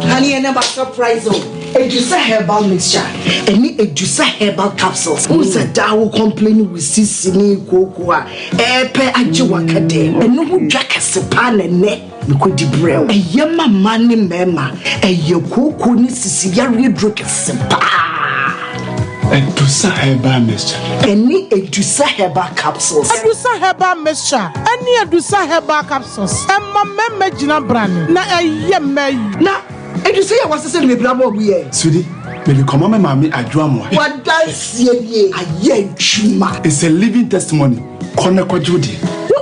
Honey, and about surprise o. Edusa herbal mixture ɛne Edusa herbal capsules. N sɛ daa wo complain wo sisi ne kooko a ɛɛpɛ agye waka dɛ. Ɛno ho dwa kɛse paa na ɛnɛ. Mekɔdi brɛ wo. Ɛyɛ ma mmaa ne mmarima. Ɛyɛ kooko ne sisi yareɛ duro kɛse paa. Adusa herbal mixture. Ɛne Adusa herbal capsules. Adusa herbal mixture ɛne Adusa herbal capsules ɛma mmarima gyina brane na ɛyɛ mmaa yi. Na Adusa yi a wɔasesa no bebree ama wɔn yɛ. Sweetie, mede kɔma me maame Adwoa Amoah. W'adanseɛ nie, ayɛ adwuma. It's a living testimony, kɔ na kɔgye wo deɛ.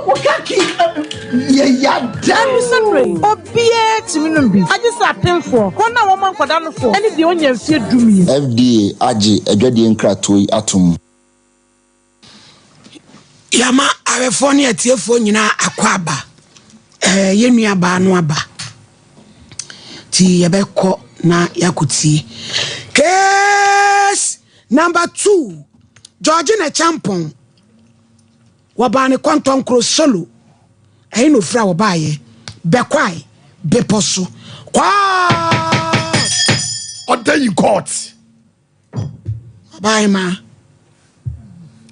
Wo ka ki yɛ yada. Ɛne mmerɛ yi, obiara tumi nom bi, agye sɛ apemfoɔ, wɔn a wɔma nkwadaa nofoɔ, ne deɛ ɔnnya mfeɛ dumienu. FDA agye adwadie nkratoɔ yi atom. Yɛama awɛfoɔ ne atiefoɔ nyinaa akɔ aba. Ɛɛ yɛn nua baa no aba. Ti yɛbɛkɔ na yɛakɔtie. Case number two, Georgina Champon. Wɔbaa ne kɔntɔnkoro solo. Ɛhe na ofiri a wɔbaeɛ? Bɛkwae bepɔ so. Kwaa! Ɔda yi court. Ɔbaa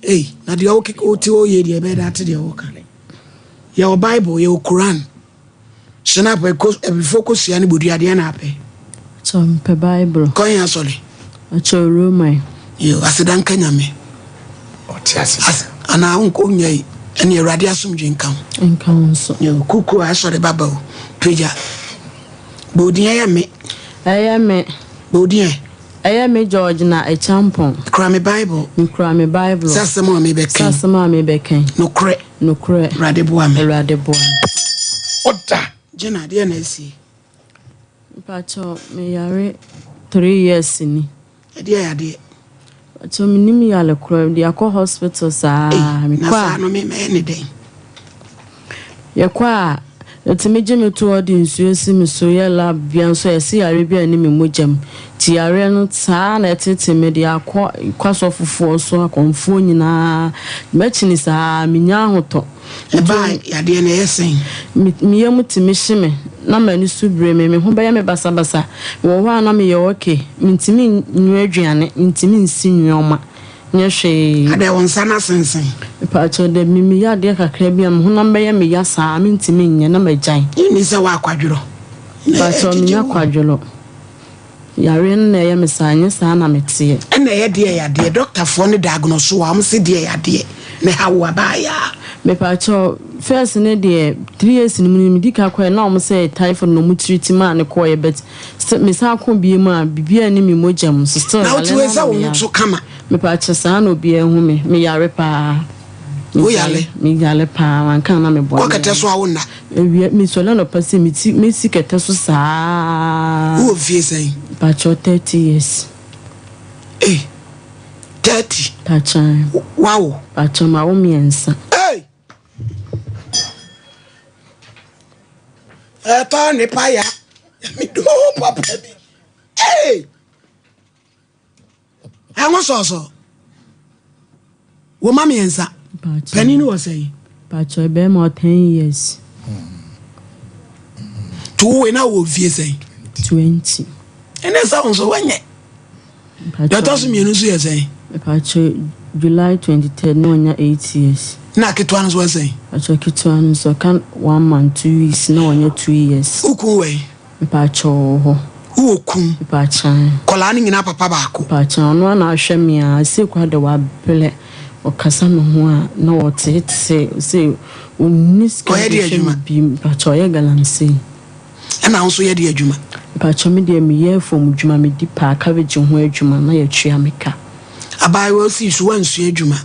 Ei, na deɛ wote hɔ yie deɛ ɛbɛyɛ dɛ ate deɛ woka. Yɛwɔ Bible, yɛwɔ Quran. Shinap, abifoɔ kosua ne bodua deɛ na apɛ. Kyɛ mpɛ Bible. Kɔ yɛn asɔre. Ɔkyɛ Roman. Yo, aseda nka Nyame. Ɔte ase. Anaa wonkɔ nya yi, ɛne Awurade asomdwe nka ho. Nka ho nso. Yo, kuku a asɔre baba o. Pagya. Bɔɔdin ɛyɛ me. Ɛyɛ me. Bɔɔdin ɛ. Ɛyɛ me George na Acheampong. Mekura me Bible. Mekura me Bible. Sɛ asɛm a mebɛka yi. Sɛ asɛm a mebɛka yi. Nokorɛ. Nokorɛ. Awurade boa me. Awurade boa me. Ɔda. Gina, deɛ na asie? Mpakyɛw, me yare three years ni. Ɛdeɛ yadeɛ? Mpakyɛw, me nim yare korɔ, de akɔ hospital saa. Ei, na saa no me mɛyɛ ne dɛn? Yɛkɔ a, yɛtumi gye me to hɔ de nsuo si me so yɛ lab bia nso a yɛse yareɛ bi a ɛne me mogya mu. Nti yareɛ no saa na ɛtete me de akɔ kɔ asɔfofoɔ so, akɔmfoɔ nyinaa. Mɛkyini saa mennya ahotɔ. Ɛbaa yadeɛ no ɛyɛ sɛn? Me me yam tumi hye me na m'ani so bire me, me ho bɛyɛ me basabasa. Mewɔ hɔ a na meyɛ okay, mentumi nnoa aduane, mentumi nsi nnoɔma. Nyɛ hwee. Adɛn wo nsa no asensen? Mepaakyɛw dabi, meyɛ adeɛ kakra bi a me honam bɛyɛ me ya saa mentumi nyɛ na magyae. Nni sɛ woakwadworɔ na Mepaakyɛw ɛgyegye menyɛ wo. kwadworɔ. Yareɛ no na ɛyɛ me saa, ɛnyɛ saa na meteɛ. Ɛna ɛyɛ deɛ yadeɛ, dɔktafoɔ no diagnose wo a wɔn se deɛ yadeɛ na ɛha wo abaayaa. Mepaakyɛw first no deɛ three years no mu no medi ka kɔɛ na wɔn sɛ typhoid na wɔn treat maa no kɔɔɛ but Sɛ me san kɔ bie mu a biribiara nni me mogya mu so still Na yare wote no wei ara sɛ na wo me ho yare. so kama. Mepaakyɛ saa na obiara hu me me yare paa. Wo yare? Me yare paa wanka na me bɔ. Kɔ kɛtɛ so a wo nna. Awia me sɔre anɔpa sɛ me ti me si kɛtɛ so saa. Wo wɔ mfie sɛn? Mepaakyɛw 30 years. Ei 30. Paakyɛw. Wawo? Paakyɛw mawo mmiɛnsa. Ei. Ɛtɔ ne pa ya. Me do papa bi. Hey! Ɛho sɔsɔ. Wo ma mmiɛnsa. Panin no wɔ sɛn? Pakyɛ bɛrima ɔ 10 years. To wo na wɔ mfie sɛn? 20. Ɛnɛ sɛ wo nso wanyɛ. Deɛ ɔtɔ so mmienu nso yɛ sɛn? Mepakyɛ July 23rd na ɔnya 8 years. Na ketewa no nso yɛ sɛn? Mepakyɛ ketewa no nso ɔka 1 month 2 weeks na ɔnya 2 years. Wo kun wɔ he? Mepakyɛ ɔwɔ hɔ. Wowɔ kun? Mepakyɛ. Kɔlaa no nyinaa papa baako? Mepakyɛ ɔno ara na ahwɛ me a seesei koraa deɛ wabrɛ ɔkasa me ho a na ɔteetee ɔse ɔnni sika Ɔyɛ de deɛ hwɛ me adwuma? bio mepakyɛ ɔyɛ galamsey. Ɛna wo nso yɛ deɛ adwuma? Mpakyɛw me deɛ me yɛ afuom dwuma me di paa cabbage ho adwuma na yɛ tua me ka. Abaayewa osii so wansua adwuma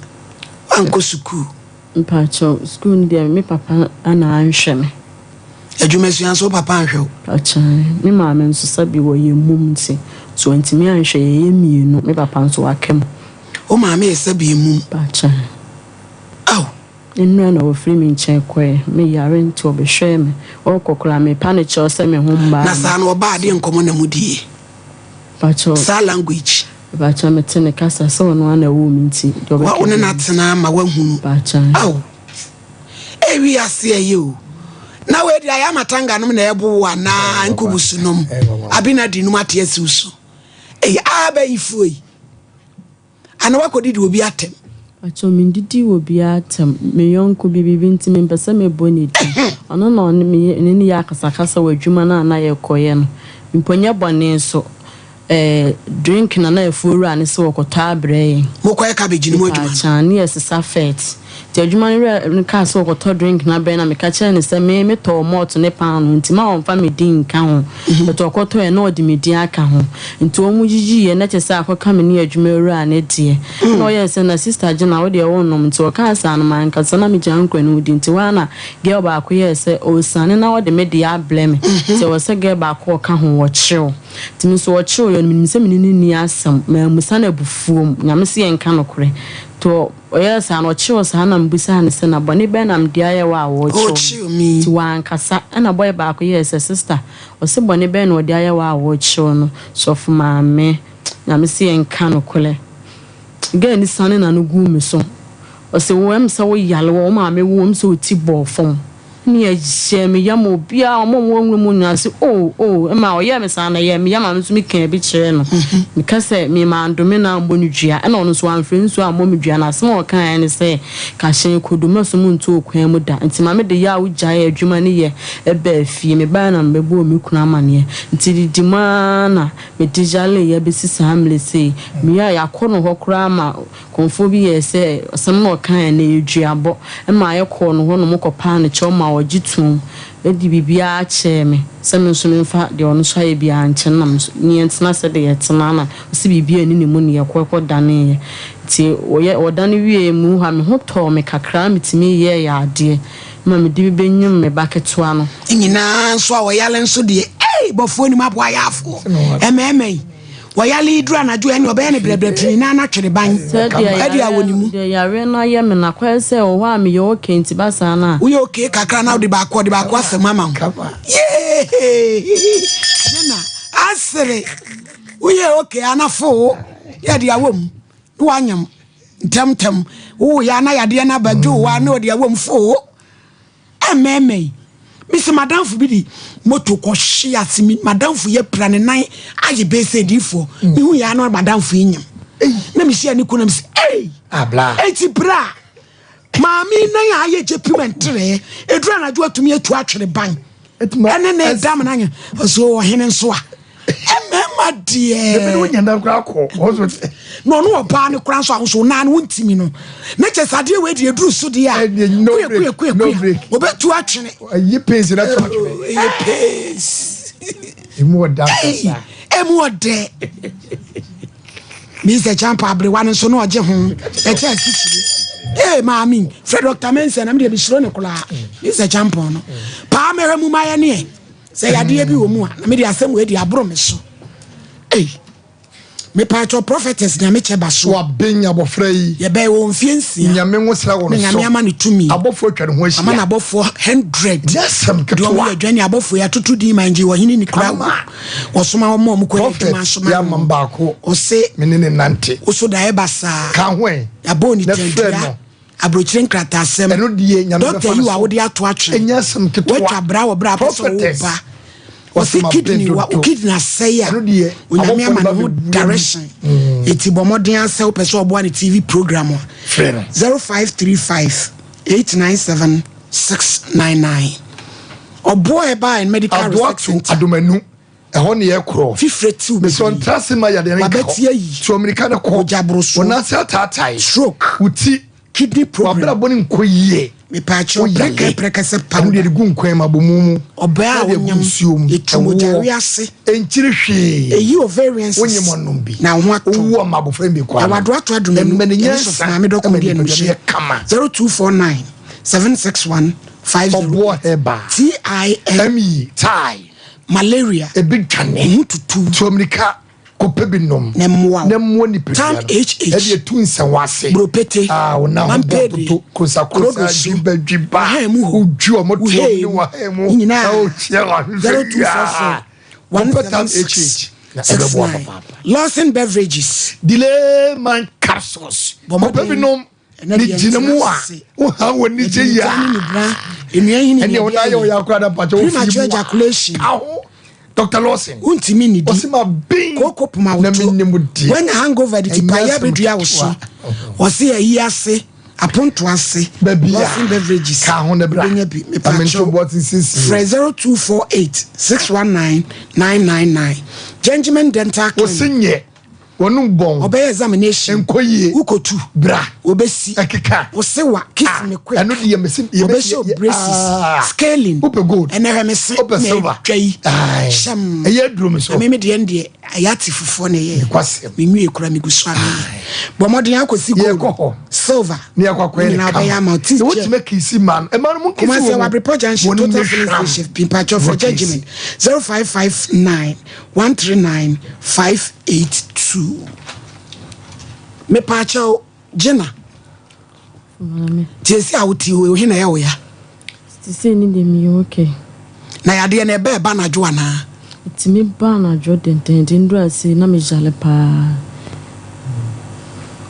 wankɔ sukuu. Mpakyɛw sukuu no deɛ me papa na anhwɛ me. Adwuma sua nso wo papa anhwɛ wo? Mpakyɛw me maame nso sɛbi ɔyɛ mum nti so wantumi anhwɛ yɛyɛ mmienu me papa nso waka mu. Wo maame yɛ sɛbi mum? Mpakyɛw. Ao. Nnora na ɔfiri me nkyɛn kɔeɛ. Me yare nti ɔbɛhwɛɛ me. Ɔrekɔ koraa mepa no kyɛw sɛ me ho mmaa Na me. saa no ɔbaa deɛ nkɔmmɔ na mo die? Mpakyɛw. Saa language. Mpakyɛw mete ne kasa sɛ ɔno ara na ɛwoo me nti deɛ Wa ɔbɛka wo ne no biara. atena ama wahunu. Mpakyɛw. Ao ewiase ɛyɛ o. Na wei deɛ ayɛ ama tanga nom na ɛbo wo anaa nkubusu nom abinadi nom ate asi wo so. Ei abayifoɔ yi. Ana woakɔdidi obi atɛm? Pakyɛw mendidi obiara atɛm. Me yɔnko bi, biribi nti mempɛ sɛ mebɔ ne din. Ɔno na ɔne me ne no yɛ akasakasa wɔ adwuma no a na yɛkɔyɛ no. Mpo nyɛ bɔne nso, eh, drink na na afuowura no sɛ wɔkɔtɔ abrɛ yɛn. Mokɔyɛ cabbage no mu adwuma no? Mepaakyɛw, ne yɛsesa fɛt. Nti adwuma no wura no kaa sɛ ɔkɔtɔ drink no abrɛ na meka kyerɛɛ no sɛ me metɔɔ malt ne paanoo nti ma ɔmfa me din nka ho. But ɔkɔtɔeɛ na ɔde me din aka ho. Nti wɔn yiyiiɛ na kyerɛ sɛ akɔka me ne adwuma wura no deɛ. Ɛna ɔyɛɛ sɛ na sister Gina wo deɛ wonnom nti ɔkaa saa no mankasa na megyaa nkura no mu di nti hɔ ara na girl baako yɛɛ sɛ ɔresiane na ɔde me deɛ abrɛ me nti ɛwɔ sɛ girl baako a ɔka ho wɔkyerew. Nti me nso wɔkyerew yɛ no menim sɛ me ne no nni asɛm, mammusa no abufuo mu, Nyame se yɛnka nokorɛ. Nti ɔyɛɛ saa no, ɔkyew saa na mebisaa no sɛ, na bɔne bɛn na mede ayɛ wo a worekyew me? Nti wankasa. Ɛna boy baako yɛɛ sɛ, Sister, ɔse bɔne bɛn na ɔde ayɛ wo a worekyew no? Sɔfo maame, Nyame se yɛnka nokorɛ. Girl no siane n'ano guu me so. Ɔse, wo ɛm sɛ wo yare wɔ wo maame wo ɛm sɛ wo ti bɔɔ fam. Ɛne ɛhyɛɛ me yam obiara wɔn a wɔwɔ nwura mu nyinaa se oh oh ɛma ɔyɛɛ me saa no ɛyɛɛ me yam a me nso me kaa bi kyerɛɛ no. Meka sɛ me mandome no ammɔ no dua ɛna ɔno nso wamfrɛ nsuo ammɔ me dua na asɛm a ɔkaeɛ ne sɛ kahyɛn kodu mɛso mu nto ɔkwan mu da nti ma me de yaw gyaee adwuma no yɛ baa fie. Mebaeɛ na mebɛbɔɔ me kunu amaneɛ nti didi mu ara na mede yaleeɛ bɛsi saa mmerɛ sei. Mewiee a yɛakɔ no hɔ koraa ma Kɔmfoɔ bi yɛɛ sɛ asɛm no a ɔkaeɛ no ɛyɛ duabɔ maa yɛkɔɔ no hɔnom kɔpaa no kyɛw maa ɔgye toom de biribiara kyɛɛ me sɛ me nso memfa deɛ ɔno nso ayɛ biara nkyɛ no na me nso ne yɛntena sɛdeɛ yɛtena na ɔse biribiara nni ne mu ne yɛkɔ kɔdaneeɛ nti wɔyɛ wɔdane wieeɛ mu hɔ a me ho tɔɔ me kakra metumi yɛɛ adeɛ ma mede bi bɛnyim me ba ketewa no. Nyinaa nso a wɔyale nso deɛ ei bɔfoɔ nim aboa yaafoɔ ɛmɛɛmɛ yi. Wɔyale yi duru anadwo a, ɛnneɛ ɔbɛyɛ no brɛbrɛ tiri na na twere ban de awɔ ne mu. Sɛdeɛ yareɛ no ayɛ me no, akɔyɛ sɛ wɔ hɔ a meyɛ okay nti ba saa no a. Woyɛ okay kakra na wode baako ɔde baako afa mu ama wo. Yeeeeii Jenna asere woyɛ okay a na foo yɛde awɔ mu na wanyam ntɛmntɛm wowoyɛ a na yadeɛ no aba dwo wo a na ɔde awɔ mu foo. Ɛmɛɛmɛ yi, mese madamfo bi de moto kɔhwe ase, me madamfo yi apira ne nan ayɛ bɛyɛ sɛ adiifoɔ. Mm. Mehu yɛ ano madamfo yi nyam. Na mehyia ne kunu na mese, ei, eti bra, maame nan a ayɛ gye pim nterɛ, eduru anadwo atumi atu atwere ban. Ɛne ne dam no anyɛ, ɔso ɔhene nso a. Mmarima deɛ. Ebi ne wonya nan koraa kɔ hospital. Na ɔno ɔbaa no koraa nso ahosuo nan no wontimi no. Ne kyɛ sɛ adeɛ wei deɛ eduru so deɛ a. No break no break. Obetu atwene. Ɛyi pains na to atwene. Ɛyɛ pains. Emu ɔda kasa. Emu ɔdɛ. Mr. Champa aberewa no nso na ɔgye ho ɛkyɛ asikyire. Ee maame frɛ Dr. Mensah na me deɛ mesuro ne koraa. Mr. Champon no. Paa mɛhwɛ mu mayɛ neɛ. Sɛ yadeɛ bi wɔ mu a, na mede asɛm wei de aboro me so. Ei, mepatwɔ prophetess Nyame kyɛ ba so. Waben abɔfra yi. Yɛbɛyɛ wɔ mfie nsia. Nyame nwosra wɔ no so. Nyame ama no tumi. Abɔfoɔ atwa ne ho ahyia. Ama no abɔfoɔ hundred. Nyɛ asɛm ketewa. Deɛ ɔmo yɛ adwa ne abɔfoɔ yi atoto din ma ngye ɔhene ni kura wo. Wɔsoma wɔn a ɔmo kɔ yɛ adwuma nso ma no. Prophet yɛ ama baako. Ɔse. Me ne ne nante. Woso daeɛ basaa. Ka ho ɛ. Yɛabɔ ne Na frɛ tɛntua. no. Aburokyire nkrataasɛm. Ɛno deɛ Nyame Doctor bɛfa yi no wa so. wode ato atwene. Ɛnyɛ asɛm ketewa. Watwa bra wɔ bra apɛ sɛ ɔwo Prophetess. ba. Ɔse Ɔsoma kidney bɛ wa wo dodo. kidney asɛe a Ɛno deɛ Onyame abɔfoɔ ama no ne ba ho bɛwura mu. direction. Eti bɔ mmɔden ara sɛ wopɛ sɛ ɔboa ne TV program a. Frɛ no. 0535 897 699. Ɔboɔ Herbal and Medical Aboa Research to Center. Adomanu. Ɛhɔ ne yɛkorɔ. Fifire tiw Mesɛ bebree. ɔntra ase ma yadeɛ no nka hɔ. Wabɛte ayi. Tu ɔmirika no kɔ. Mogya borosoɔ. Wo nan ase ataatae. Stroke. Wo ti. Kidney problem. W'abrabɔ no nkɔ yie. Mepaakyɛw Wo yale. prɛkɛ prɛkɛsɛ Ɛno deɛ powder. de gu nkwan mu, abomu mu. Ɔbaa Na a de agu wonyam. nsuo mu. Etu mogya Ɛwoɔ. wiase. Ɛnkyiri hwee. Eyi ovarian cyst. Wonyem ɔnom bi. Na wo ho atɔ. Wowu ama abɔfra no bi kɔ ano. Ɛwɔ adoato adomanu. Ɛma no Yɛne nyansa. sɔfo maame dɔko Ɛma di nipadua no animhyɛ. yɛ kama. 0249 761 508. Ɔboɔ herbal. T I N. M E tie. Malaria. Ebi dwane. Wo ho tutu. Tu amirika kɔpɛ bi nom. Na mmoa wo. Na mmoa nipadua Tam no. HH. Ɛde etu nsɛnwa ase. Buropete. Ah, wo nan ho bɔ Mampede. toto. Kosa kosa Kurodoso. dwiba dwiba. Wahan mu hɔ. Wodwi ɔmo Wo to hee ne mu. wahan mu. Nyinaa. Na wohyia wahwehwɛ 0244 Kɔpɛ Tam 176 HH. Na ɛbɛboa 69. papaapa. Lawson Beverages. Delay man capsules. Bɔ Kɔpɛ bi mmɔden. nom. Ɛnɛ Ne deɛ gyina mu ntena a ase. woha wɔ ni gye Yɛde yia. nigya ne nibra, nnua hini Ɛnneɛ ne wo nan yɛ wo ya koraa na mpakyɛ wo fi Premature mu a. ejaculation. Ka ho. Dr. Lawson. Wontumi nnidi. Ɔse ma ben. Kooko poma wo Na to. menim deɛ. Woanya hangover de Ɛnyɛ tipaeɛ asɛm abɛdua wo so. ketewa. Ɔse ayi ase, aponto ase. Baabi a. Lawson Beverages. Ka ho na bra. Wobɛnya bi. Na mento Mepakyɛw. boɔ te siesie. Frɛ 0248 619 999. Gentleman Dental Wo se Clinic. nyɛ. Wɔnom bɔn. Ɔbɛyɛ examination. Nkɔ yie. Wokotu. Bra. Obesi. Ɛkeka. Osewa. Kiss Ah, me quick. ɛno deɛ mesi. Ɔbɛhyɛ o braces. Scaling. Wopɛ gold. Ɛnɛ hwɛ me se. Wopɛ na silver. Atwa yi. Aye. Hyɛm. Ɛyɛ aduro me so. Na me me deɛ deɛ ɛyɛ ate fufuo na ɛyɛ. Nokwasɛm. Me nwie kura me gu so a meyɛ. Bɔ mmɔden akɔsi gold. Yɛkɔ hɔ. Silver. Ne yɛkɔ akɔyɛ ne Nyinaa kama. ɔbɛyɛ ama wo. Sɛ wotumi akisi ma no. Ɛma no mu nkisi Kumasi wɔ mu. Awabrepɔ Junction Wɔnom Total ne Filling hwam. Station Pimpacho for Wɔkisi. Judgment 0559 139 582. Mepaakyɛw Gina. Maame. Nti esi a wote hɔ yi, he na ɛyɛ wo ya? Sesei ne deɛ meyɛ okay. Na yadeɛ no ɛba ɛba anadwo anaa? Ɛtumi ba anadwo dendenden duru ase na me yare paa.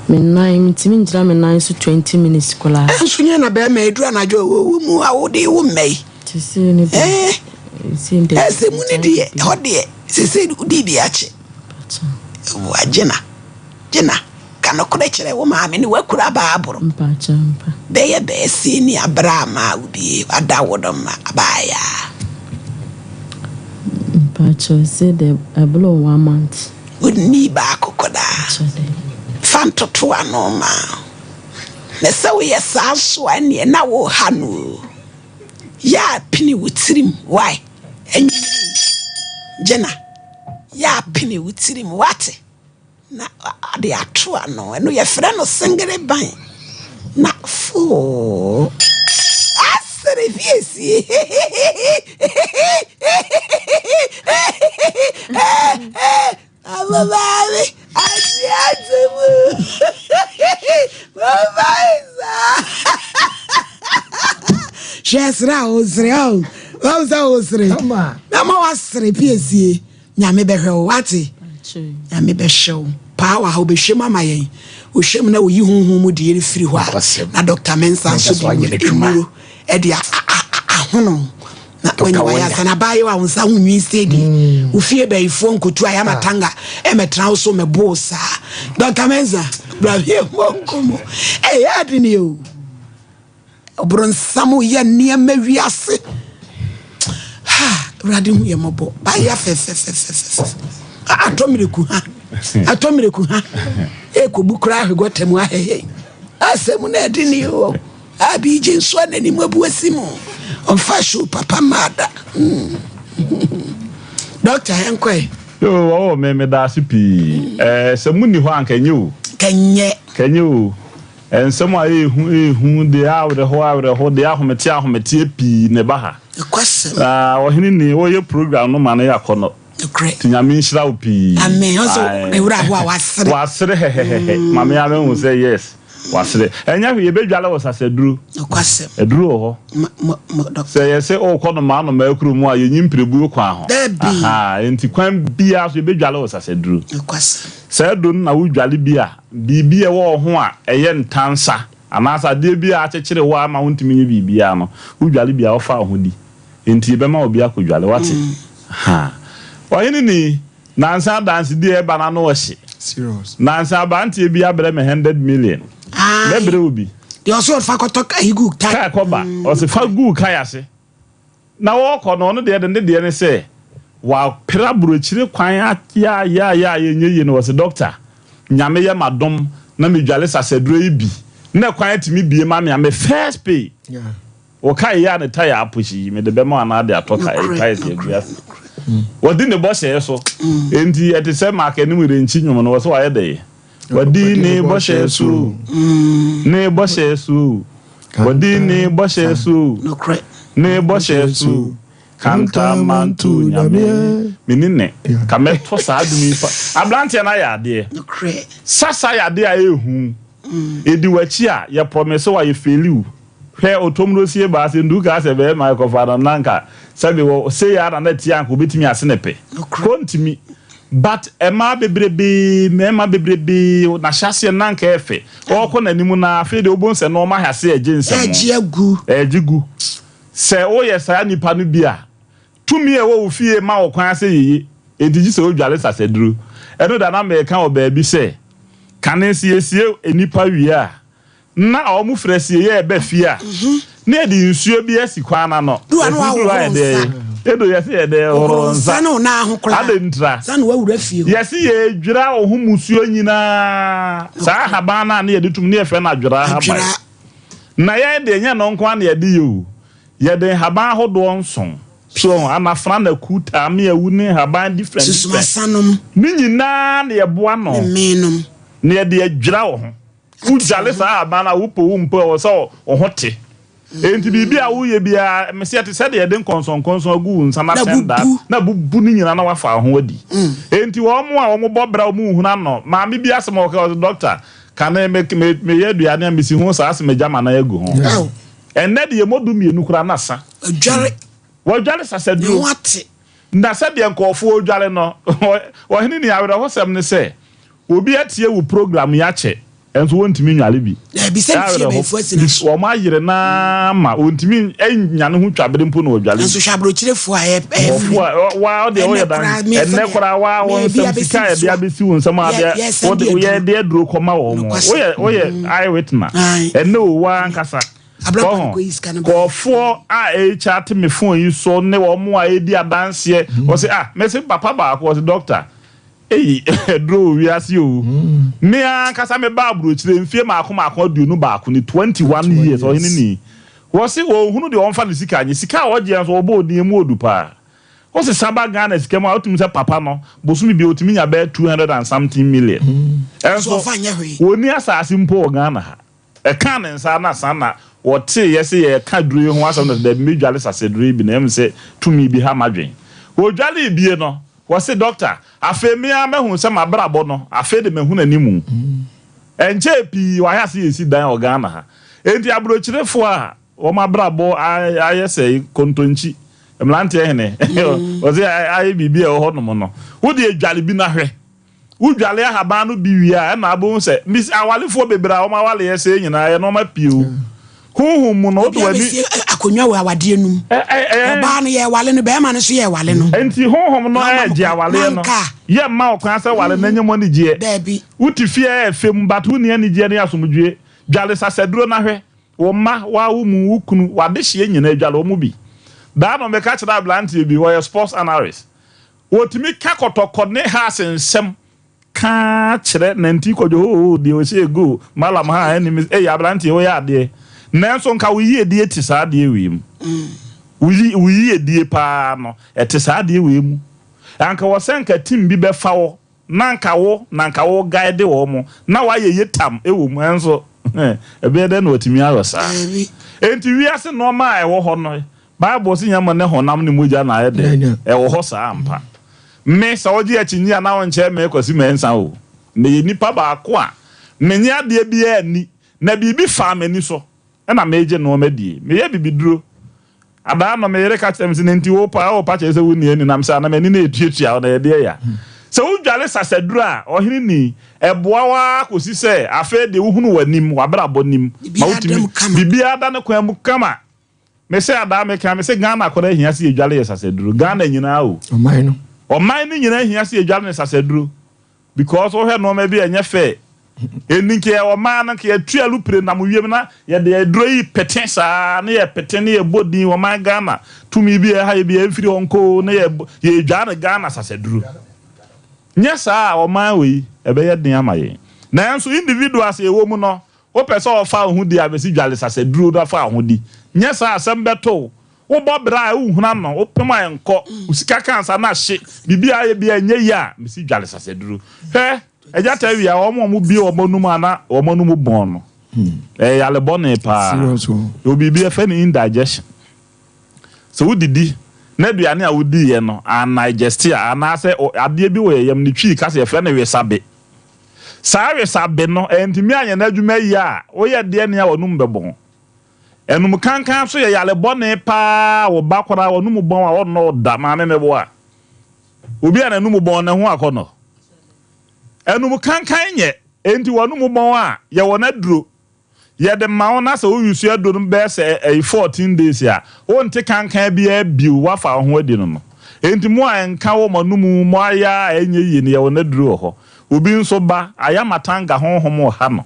Me nan mentumi ngyina me nan so 20 minutes koraa. Ɛnso nyɛ na bɛrima ɛduru anadwo a wo mu a wode wo mma yi. Sesei ne deɛ. Sesei deɛ. Ɛsɛ mu ne deɛ ɛhɔ deɛ sesei wodii bi akye. Gyina gyina. Ka nokorɛ kyerɛ wo maame ne w'akura baaboro bɛyɛ bɛɛsie ne aberɛ a maa wo bie wada wo no ma abaayaa. Mpakyɛw se dɛ ɛboro one month. Wonni baako koraa. Fa ntoto ano ma wo. Na sɛ woyɛ saa nso a ɛneɛ na woreha no o. Yɛ a pini wo tirim wai anwumerɛ yi. Gyina. Yɛ a pini wo tirim wate. Na ɔde ato ano. Ɛno yɛfrɛ no sengere ban. Na foo asere fiesie. Abo maame ase ato mu. Momma nsa. Hwɛ sere a wosere ɔ. Wɔn sɛ wosere. Mɛma wasere piesie. Nyame bɛhwɛ wo wate. Nyame bɛhwɛ wo paa wɔ ha ɔbɛhwɛ mu ama yɛn ɔhwɛ mu na ɔyi honhom mu deɛ no firi hɔ a na Dr. Mensah nso de nnuro ɛde ahono na wanya wayɛ asa na abaayewa a wo nsa ho nwi sɛ di mm. wo fie bayifoɔ nkotu ayɛ ama tanga ɛmɛtena wo so mɛbo saa Dr. Mensah bra hwɛ mmɔ nkɔmmɔ ɛyɛ ade ne o Ɔbronsam yɛ nneɛma wiase. Ha, Awurade hu yɛ mmɔbɔ. Bayɛ fɛfɛfɛfɛfɛ. Atɔ mmireku ha. Atɔ mmireku ha. Ekobu koraa ahwe gɔta mu ahɛhɛ. Asɛm na ɛde ne o. Abi gye nso a n'anim abu asi mu. Ɔmfa show papa mmaa da. Hmm. Dɔkta, yɛnkɔe. Yo, ɔwɔ me meda ase pii. Ɛɛ sɛ munni hɔ a anka ɛnyɛ o. Kɛnyɛ. Kɛnyɛ o. Nsɛm a ɛyɛ hu ɛyɛ hu, deɛ awerɛhoɔ awerɛho, deɛ ahometeɛ ahometeɛ pii na ɛba ha. Nokwasɛm. Na ɔhene ni, woyɛ program no ma no yɛ akɔnnɔ. Nokorɛ. Nti Nyame nhyira wo pii. Amen. Ɔsɛ Ae. ne werɛ aho a wasere. Wasere hɛhɛhɛhɛ. Ma me ara mehu sɛ yes, wasere. Ɛnyɛ hwee, yɛbɛdwale wo sasaduro. Nokwasɛm. Aduro wɔ hɔ. Ma, ma, ma, doctor. Sɛ yɛse wokɔ nomaa nomaa kuro mu a, yɛnyi mpirebuo kwan ho. Dabi. Ahaa, enti kwan biara so yɛbɛdwale wo sasaduro. Nokwasɛm. Saa aduro no na wodwale bi a, Biribi a ɛwɔ wo ho a ɛyɛ ntansa anaasɛ adeɛ bi a akyekyere wo a ama wontumi nyɛ biribiara no, wodwale bi a, wofa wo ho di. Enti yɛbɛma obi akɔdwale, woate? Ha. Ɔhene ni, nansa adansedie a ɛba no ano ɔhye. Nansa aberanteɛ bi abrɛ me hundred million. Mɛbrɛ wo bi. Deɛ ɔse ɔfa kɔtɔ ayi gu tae. Kaa kɔba. Ɔse fa gu kae ase. Na ɔrekɔ no, ɔno deɛ de ne deɛ ne sɛ wapere aburokyire kwan ayaayaaya a ɛnyɛ yie no, ɔse doctor, Nyame yɛ m'adom na medwale sasaduro yi bi na kwan atumi bie ma me a, me first pay, wo kae yɛ a ne tire apohye yi, mede bɛma wo anaa de atɔ kae, tires agu ase. Wadi ne bɔhyɛɛ so. Enti ɛte sɛ Mark anim renkyi nnwom no, ɔse wayɛ dɛn? Wadi ne bɔhyɛ so o, ne bɔhyɛ so o. Wadi ne bɔhyɛ so o, ne bɔhyɛ so o. Kantamanto Nyame, meni ne, ka mɛtɔ saa dwom yi fa. Aberanteɛ no ayɛ adeɛ. Sasa yɛ adeɛ a ɛyɛ hu. Ɛdi w'akyi a, yɛ promise wo a, yɛ faili wo. Hwɛ otomrosie baa sɛ ndu kaa sɛ bɛɛma ɛkɔfa no na nka sɛbe wɔ sei ara na na ɛteɛ anka obetumi ase ne pɛ. Kontumi. But ɛmaa bebrebee mɛɛma bebrebee nahyɛaseɛ no na anka ɛɛfɛ. Ɔɔkɔ nanim no ara afei deɛ wobɛhu sɛ nnoɔma ahyɛaseɛ ɛɛgye nsɛm. Ɛɛgye agu. Ɛɛgye gu. Sɛ woyɛ saa nipa no bi a, tumi a ɛwɔ wo fie mma wo kwan sɛ yeye, enti gye sɛ wodware sasaduro. Ɛno da na meeka wɔ baabi sɛ, kane sɛ yɛsie nnipa wie a, Na wɔn frɛ sie yɛ ɛbɛ fie a, na yɛde nsuo bi asi kwan no ano. Duru a na Yɛsi duru a wahohoro yɛde nsa. Edo yɛsi yɛde Hohoro horo nsa nsa. ne wo nan ho koraa. Adɛn ntira? Ansa na woawura fie hɔ. Yɛsi yɛdwira wo ho musuo nyinaa. Saa ahaban no a na yɛde tum no yɛfrɛ no adwera ahaban. Adwera. Na yɛn deɛ nyɛ ɛno nko ara na yɛde yɛ o. Yɛde nhaban ahodoɔ nson. So ho, anafra, naku, taame, awu ne nhaban different different. Susumasanom. Ne nyinaa na yɛboa ano. Ne mmee nom. Na yɛde adwira wo ho. Wodwale saa ahaban no a, wopɛ wo mpo a, ɛwɔ sɛ wo ho te. Enti biribi a woyɛ biara, mese ɛte sɛ deɛ yɛde nkɔnsɔnkɔnsɔn agu wo nsa na atɛn da, na abubu ne nyinaa na woafa wo ho adi. Enti wɔn a wɔbɔ bra a wɔnhunu ano, maame bi asɛm a ɔkae, ɔse, Dɔkta, Kane me me meyɛ aduane a mesi ho saa se megya m'anan agu ho. Ɛnnɛ deɛ modu mmienu koraa na sa. Adware. Wɔdware sasaduro. Ne ho ate. Na sɛdeɛ nkurɔfoɔ redware no, ɔhene ni awerɛhosɛm ne sɛ, obi atie wo program yi akyɛ, nso wɔntumi nnware bi. Daabi, sɛ ntie abayifo asi na so. Wɔn ayere no ara ma wɔntumi nnya ne ho twabere mpo na wɔdware bi. Nanso hwɛ aburokyerefoɔ a ɛyɛ Nkurɔfoɔ a waa ɔdeɛ woyɛ dan ɛnnɛ koraa waa wɔn nsam sika a yɛde abɛsi wo nsam a wode woyɛ de aduro kɔma wɔn woyɛ woyɛ eye witness ɛnnɛ o waa ankasa. Wahu? Nkurɔfoɔ a ɛrekyate me phone yi so ne wɔn a ɛredi adanseɛ, wɔse ah, mese papa baako, ɔse doctor, ei, aduro wɔ wiase o. Me ankasa mebaa aburokyire mfie maako maako 21 ni, 21 years, ɔhene ni. Wɔse wɔnhunu deɛ wɔmfa ne sika nyɛ, sika a wɔgyeɛ nso wɔbɔ odin emu odu paa. Wosesa ba Ghana sika mu a, wotumi sɛ papa no, bosome biara otumi nya bɛyɛ 200 and something million. Ɛnso, wɔnni asase mpo wɔ Ghana ha. Ɛkaa ne nsa na saa na wɔteeɛ sɛ yɛreka aduro yi ho asɛm na sɛ daabi mɛdwale sasaduro yi bi na ɛm sɛ tumi bi ha m'adwen. Wɔdwalee bie no, wɔse dɔkta, afei me ara mahu sɛ m'abrabɔ no, afei de mahunu animu. Ɛnkyɛɛ pii wɔayɛ ase yɛsi dan wɔ Ghana ha. Enti aburokyerefoɔ a wɔn abrabɔ ayɛ sɛ kontonkyi, mmeranteɛ hene, wɔse ayɛ biribi a ɛwɔ hɔnom no, wo deɛ dwale bi na hwɛ. Wodwale ahaban no bi wie a, ɛnna wobɛhu sɛ mis awalefoɔ bebree a wɔn awaleɛ sɛe nyinaa ɛyɛ nneɛma pii o. Honhom mu no, wode Obi w'ani. abɛsie akonnwa wɔ awadeɛ no mu. Ɔbaa no yɛrewale no, barima no nso yɛrewale no. Enti honhom no Na ɔma mo ɛregye kwan. awaleɛ Na no. anka. Yɛmma wo kwan sɛ ware na nya mu anigyeɛ. Daabi. Wote fie a ɛyɛ fɛ mu but wonni anigyeɛ ne asomdwoeɛ. Dwale sasaduro na hwɛ. Wo mma, w'awo mu, wo kunu, w'adehyeɛ nyinaa dwale wɔn bi. Daa no meka kyerɛ aberanteɛ bi, ɔyɛ sports analyst. Wɔtumi ka kɔtɔkɔ ne Haas nsɛm ka kyerɛ Nanti Kwadwo hoo deɛ ɔhyɛɛ goal Mallam ha ɛne me ei aberanteɛ woyɛ adeɛ nanso nka wo yiedie te saa adeɛ wei mu wo yi wo yiedie paa no ɛte saa adeɛ wei mu anka wɔ sɛ nka team bi bɛfa wo na anka wo na anka wo guide wɔn na wayɛ ye tam wɔ mu ɛnso ɛbɛyɛ dɛn na watumi ayɔ saa enti wiase nnoɔma a ɛwɔ hɔ no Bible se nyɛ mo ne honam ne mogya na ayɛ dɛ. Ɛwɔ hɔ saa ampa. Me, sɛ wogye akyinnye a na wonkyɛɛ me Kwasi Mensah o. Meyɛ nipa baako a menye adeɛ biara nni na biribi faa m'ani so na megye nnoɔma die. Meyɛ bibiduro. Adaa no me yere ka kyerɛ me se nenti wo paa wopa kyerɛ sɛ wonni ani nam sɛ ana m'ani na ɛtuatua wo na ɛdeɛ ya. Sɛ wodware sasaduro a, ɔhene ni, ɛboa wo ara kɔsi sɛ afei deɛ wohunu w'anim, w'abrabɔ nim ma wotumi, biribiara da ne kwan mu kama. Me se adaa me ka me se Ghana akɔda hia se yɛdwale yɛ sasaduro Ghana nyinaa o. Ɔman no. Ɔman no nyinaa hia se yɛdwale ne sasaduro because wohwɛ nnoɔma bi a ɛnyɛ fair. Ɛnni nka yɛ ɔman no nka yɛtu alupre nam wiem na yɛde aduro yi pete saa ne yɛ pete ne yɛbɔ din ɔman Ghana tumi bi a ɛha yɛ bi a ɛmfiri hɔ nkɔ o ne yɛ yɛdware ne Ghana sasaduro. Nyɛ saa a ɔman wei ɛbɛyɛ den ama yɛn. Nanso individuals a yɛwɔ mu no Wopɛ sɛ ɔfa wo ho di a, mese dwale sasaduro na fa wo ho di. Nyɛ saa a, asɛm bɛto wo. Wobɔ bra a, wonhunu ano, wopem a ɛnkɔ, wo sika ka ansa na ahye, biribi a ayɛ biara ɛnyɛ yie a, mese dwale sasaduro. Hwɛ, Agya Tawia, wɔn a wɔbue wɔn anom a na wɔn anom bɔn no, ɛyɛ yare bɔne paa. Yɛwɔ biribi yɛfrɛ no indigestion. Sɛ wodidi na aduane a wodiiɛ no andigest a, anaasɛ adeɛ bi wɔ yɛn yam, ne Twi ka sɛ yɛfrɛ no wesabe. Saa wesabe no, antumi anyɛ n'adwuma yie a, woyɛ deɛ nea w'anom bɛbɔn. Anom kankan nso yɛ yare bɔne paa, wo ba koraa w'anom bɔn a ɔnnɔ wo da, maame meboa. Obi a n'anom bɔn ne ho akɔnnɔ. Anom kankan nyɛ, enti w'anom bɔn a, yɛwɔ n'aduro. Yɛde ma wo na sɛ wo use aduro no bɛyɛ sɛ ɛyi 14 days a, wonte kankan biara bio, woafa wo ho adi no no. Enti mo a ɛnka wɔ mo anomu, mo ayɛ a ɛnyɛ yie no, yɛwɔ n'aduro wɔ hɔ. Obi nso ba, ayamatanga honhom reha no.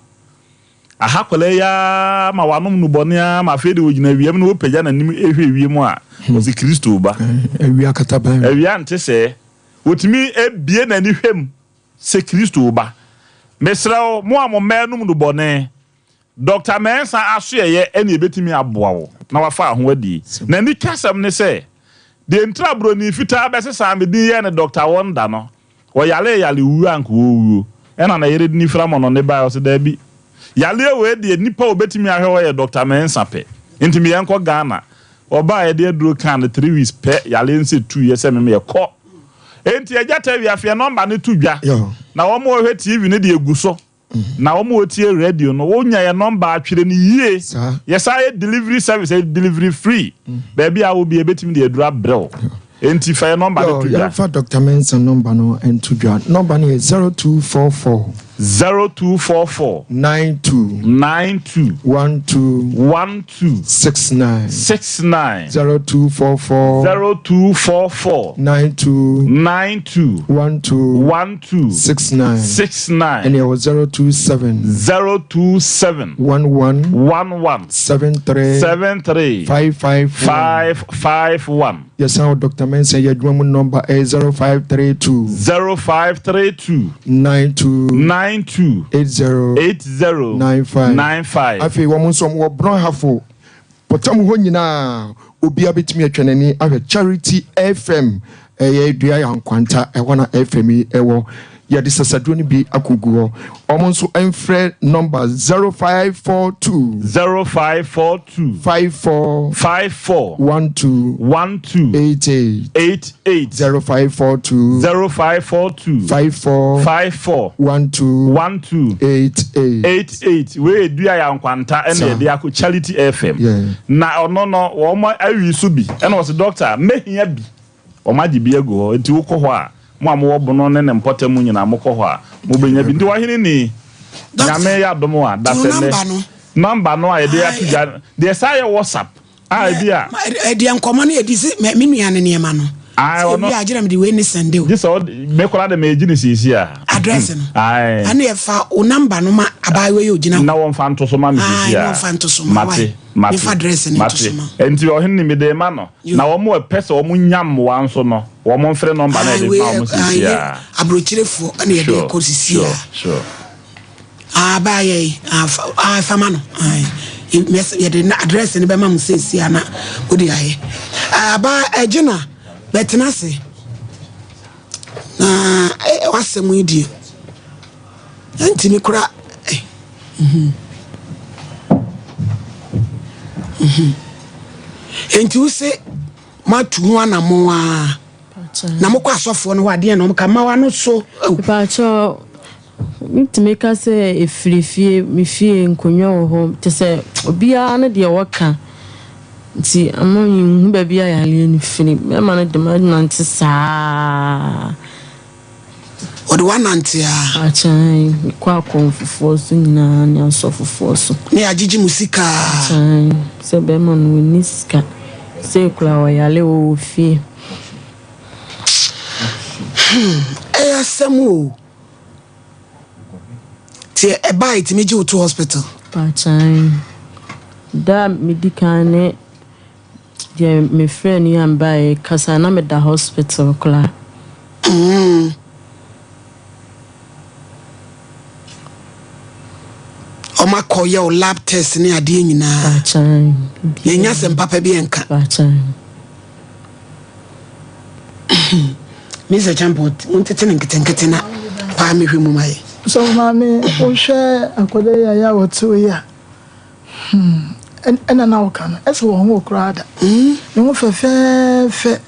Aha akwadaa yi ara ma wanom nnubɔne ara ma afei de ɔgyina awia mu na ɔpagya n'anim hwɛ wiem a, ɔse Kristo reba. Awia kataban. Awia nte sɛɛ. Ɔtumi bue n'ani hwɛ mu. Sɛ Kristo reba. Mesrɛ wo, mo a mo mma anom nnubɔne, Dɔkta Mensah asoɛeɛ na ɛbɛtumi aboa wo na wafa wo ho adi. N'anikasɛm ne sɛ, deɛ ntira buroni fitaa bɛsesaa me din yɛɛ no Dɔkta Wonder no, ɔyaree yare wuo a anka ɔrewuo. Ɛna ne yere de ne fira mɔnɔne baeɛ, ɔse daabi, yareɛ wei deɛ nipa a ɔbɛtumi ahwɛ hɔ yɛ Dɔkta Mensah pɛ, nti me yɛnkɔ Ghana. Ɔbaeɛ de aduro kaa no 3 weeks pɛ, yareɛ no sɛ tuiɛ sɛ meme yɛkɔ. Enti Agya Tawia feɛ nɔmba no to dwa na wɔn a wɔhwɛ TV no deɛ gu so. Na wɔn a wɔtie radio no, wonya yɛn nɔmba a, twerɛ no yie. Yɛsan yɛ delivery service, ɛyɛ delivery free. Baabi a wɔ biara, yɛbɛtumi de aduru abrɛ wo. Enti fa yɛn nɔmba no to dwa. Yɛmfa Doctor Mensah nɔmba no nto dwa. Nɔmba no yɛ 0244. 0244. 92. 92. 12. 12. 69. 69. 0244. 0244. 92. 92. 12. 2. 69. 69. Ɛne ɛwɔ 027. 027. 11. 11. 73. 73. 551. 551. Yɛsan wɔ Dr. Mensah yɛ adwuma mu nɔmba ɛyɛ 0532. 0532. 92. 92. 80. 80. 95. 95. Afei wɔn nso wɔn wɔ Brɔnhafo pɔtam hɔ nyinaa obiara bɛtumi atwa n'ani ahwɛ Charity FM ɛyɛ dua yɛ nkwanta ɛhɔ na FM yi ɛwɔ yɛde sasaduro no bi akɔgu hɔ wɔn nso mfrɛ nɔmba 0542. 0542. 54. 54. 12. 12. 88. 88. 0542. 0542. 54. 54. 12. 12. 88. 88. Wei yɛ dua yɛ nkwanta ɛna Saa. yɛde akɔ Charity FM. Yeah. Na ɔno no wɔn awi so bi ɛna ɔsi doctor mehia bi. Wɔn agye bi agu hɔ nti wokɔ hɔ a mo a mowɔ bono ne ne mpɔtam mu nyinaa mokɔ hɔ a mobɛnya bi. Nti ɔhene ni Nyame yɛ adom a dasɛ nnɛ nɔmba no a yɛde ato dwa deɛ saa yɛ WhatsApp a ebi a. Ɛdeɛ nkɔmɔ no yɛdi se me nua no nneɛma no. Ae Sɛ ɔno. ebi a gyina mede wei ne sɛnde o. Gye sɛ ɔde me koraa de megye no seesie a. Address no. Ae. Ɛne yɛfa wo nɔmba no ma abaayewa yi ogyina hɔ. Na wɔmfa nto so ma me seesie a. Ae na wɔmfa nto so ma. Mate Why? mate Mefa address no nto so mate. ma wo. Nti ɔhene ni mede rema no. Na wɔn a ɛpɛ sɛ wɔn nya mmoa nso no wɔn mfrɛ nɔmba no a Ae yɛde wei ma wɔn ae seesie yɛ a. aburokyerefoɔ ɛna yɛde Sure kɔ seesie sure a. sure. Ah baa yɛ yi ah fa ah fa ma no ah yɛde na address no bɛma mo seesie a na wode ayɛ. Ah baa ɛgyina bɛtena ase na eh, wasɛm yi deɛ ɛntumi kora eh, mhm. Mhm. Enti wo se moatu ho anammɔn a na mokɔ asɔfoɔ no hɔ adeɛ na ɔmka ma wano so. Mpakyɛ metumi ka sɛ ɛfiri fie me fie nkonnwa wɔ hɔ kyɛ sɛ obiara ne deɛ wɔka nti ama menhu baabi a yareɛ no firi mɛma no de manante saa. Ɔde woanante a. Akyɛn mekɔ akɔmfofoɔ so nyinaa ne asɔfofoɔ so. Ne agyegye mo sika. Akyɛn sɛ bɛrima no ɔnni sika sɛ kura ɔyare wɔ fie. Hmm, ɛyɛ asɛm o. Nti ɛbaa ɛtumi gye wo to hospital? Akyɛn da a medi kan ne deɛ mefrɛ no yi a mebaeɛ kasa na meda hospital koraa. Mm. Ɔma kɔ yɛ wo lab test ne adeɛ nyinaa. Akyɛn. Yɛnya asɛm papa bi ɛnka. Akyɛn. Mr. Champon, montete no nketenkete na paa mehwɛ mu ma yɛ. So maame, wohwɛ akwadaa yi a yɛ a wɔte wo yi a, hmm, ɛna na woka no, ɛsɛ wɔn ho koraa da. Ne ho fɛfɛɛfɛ.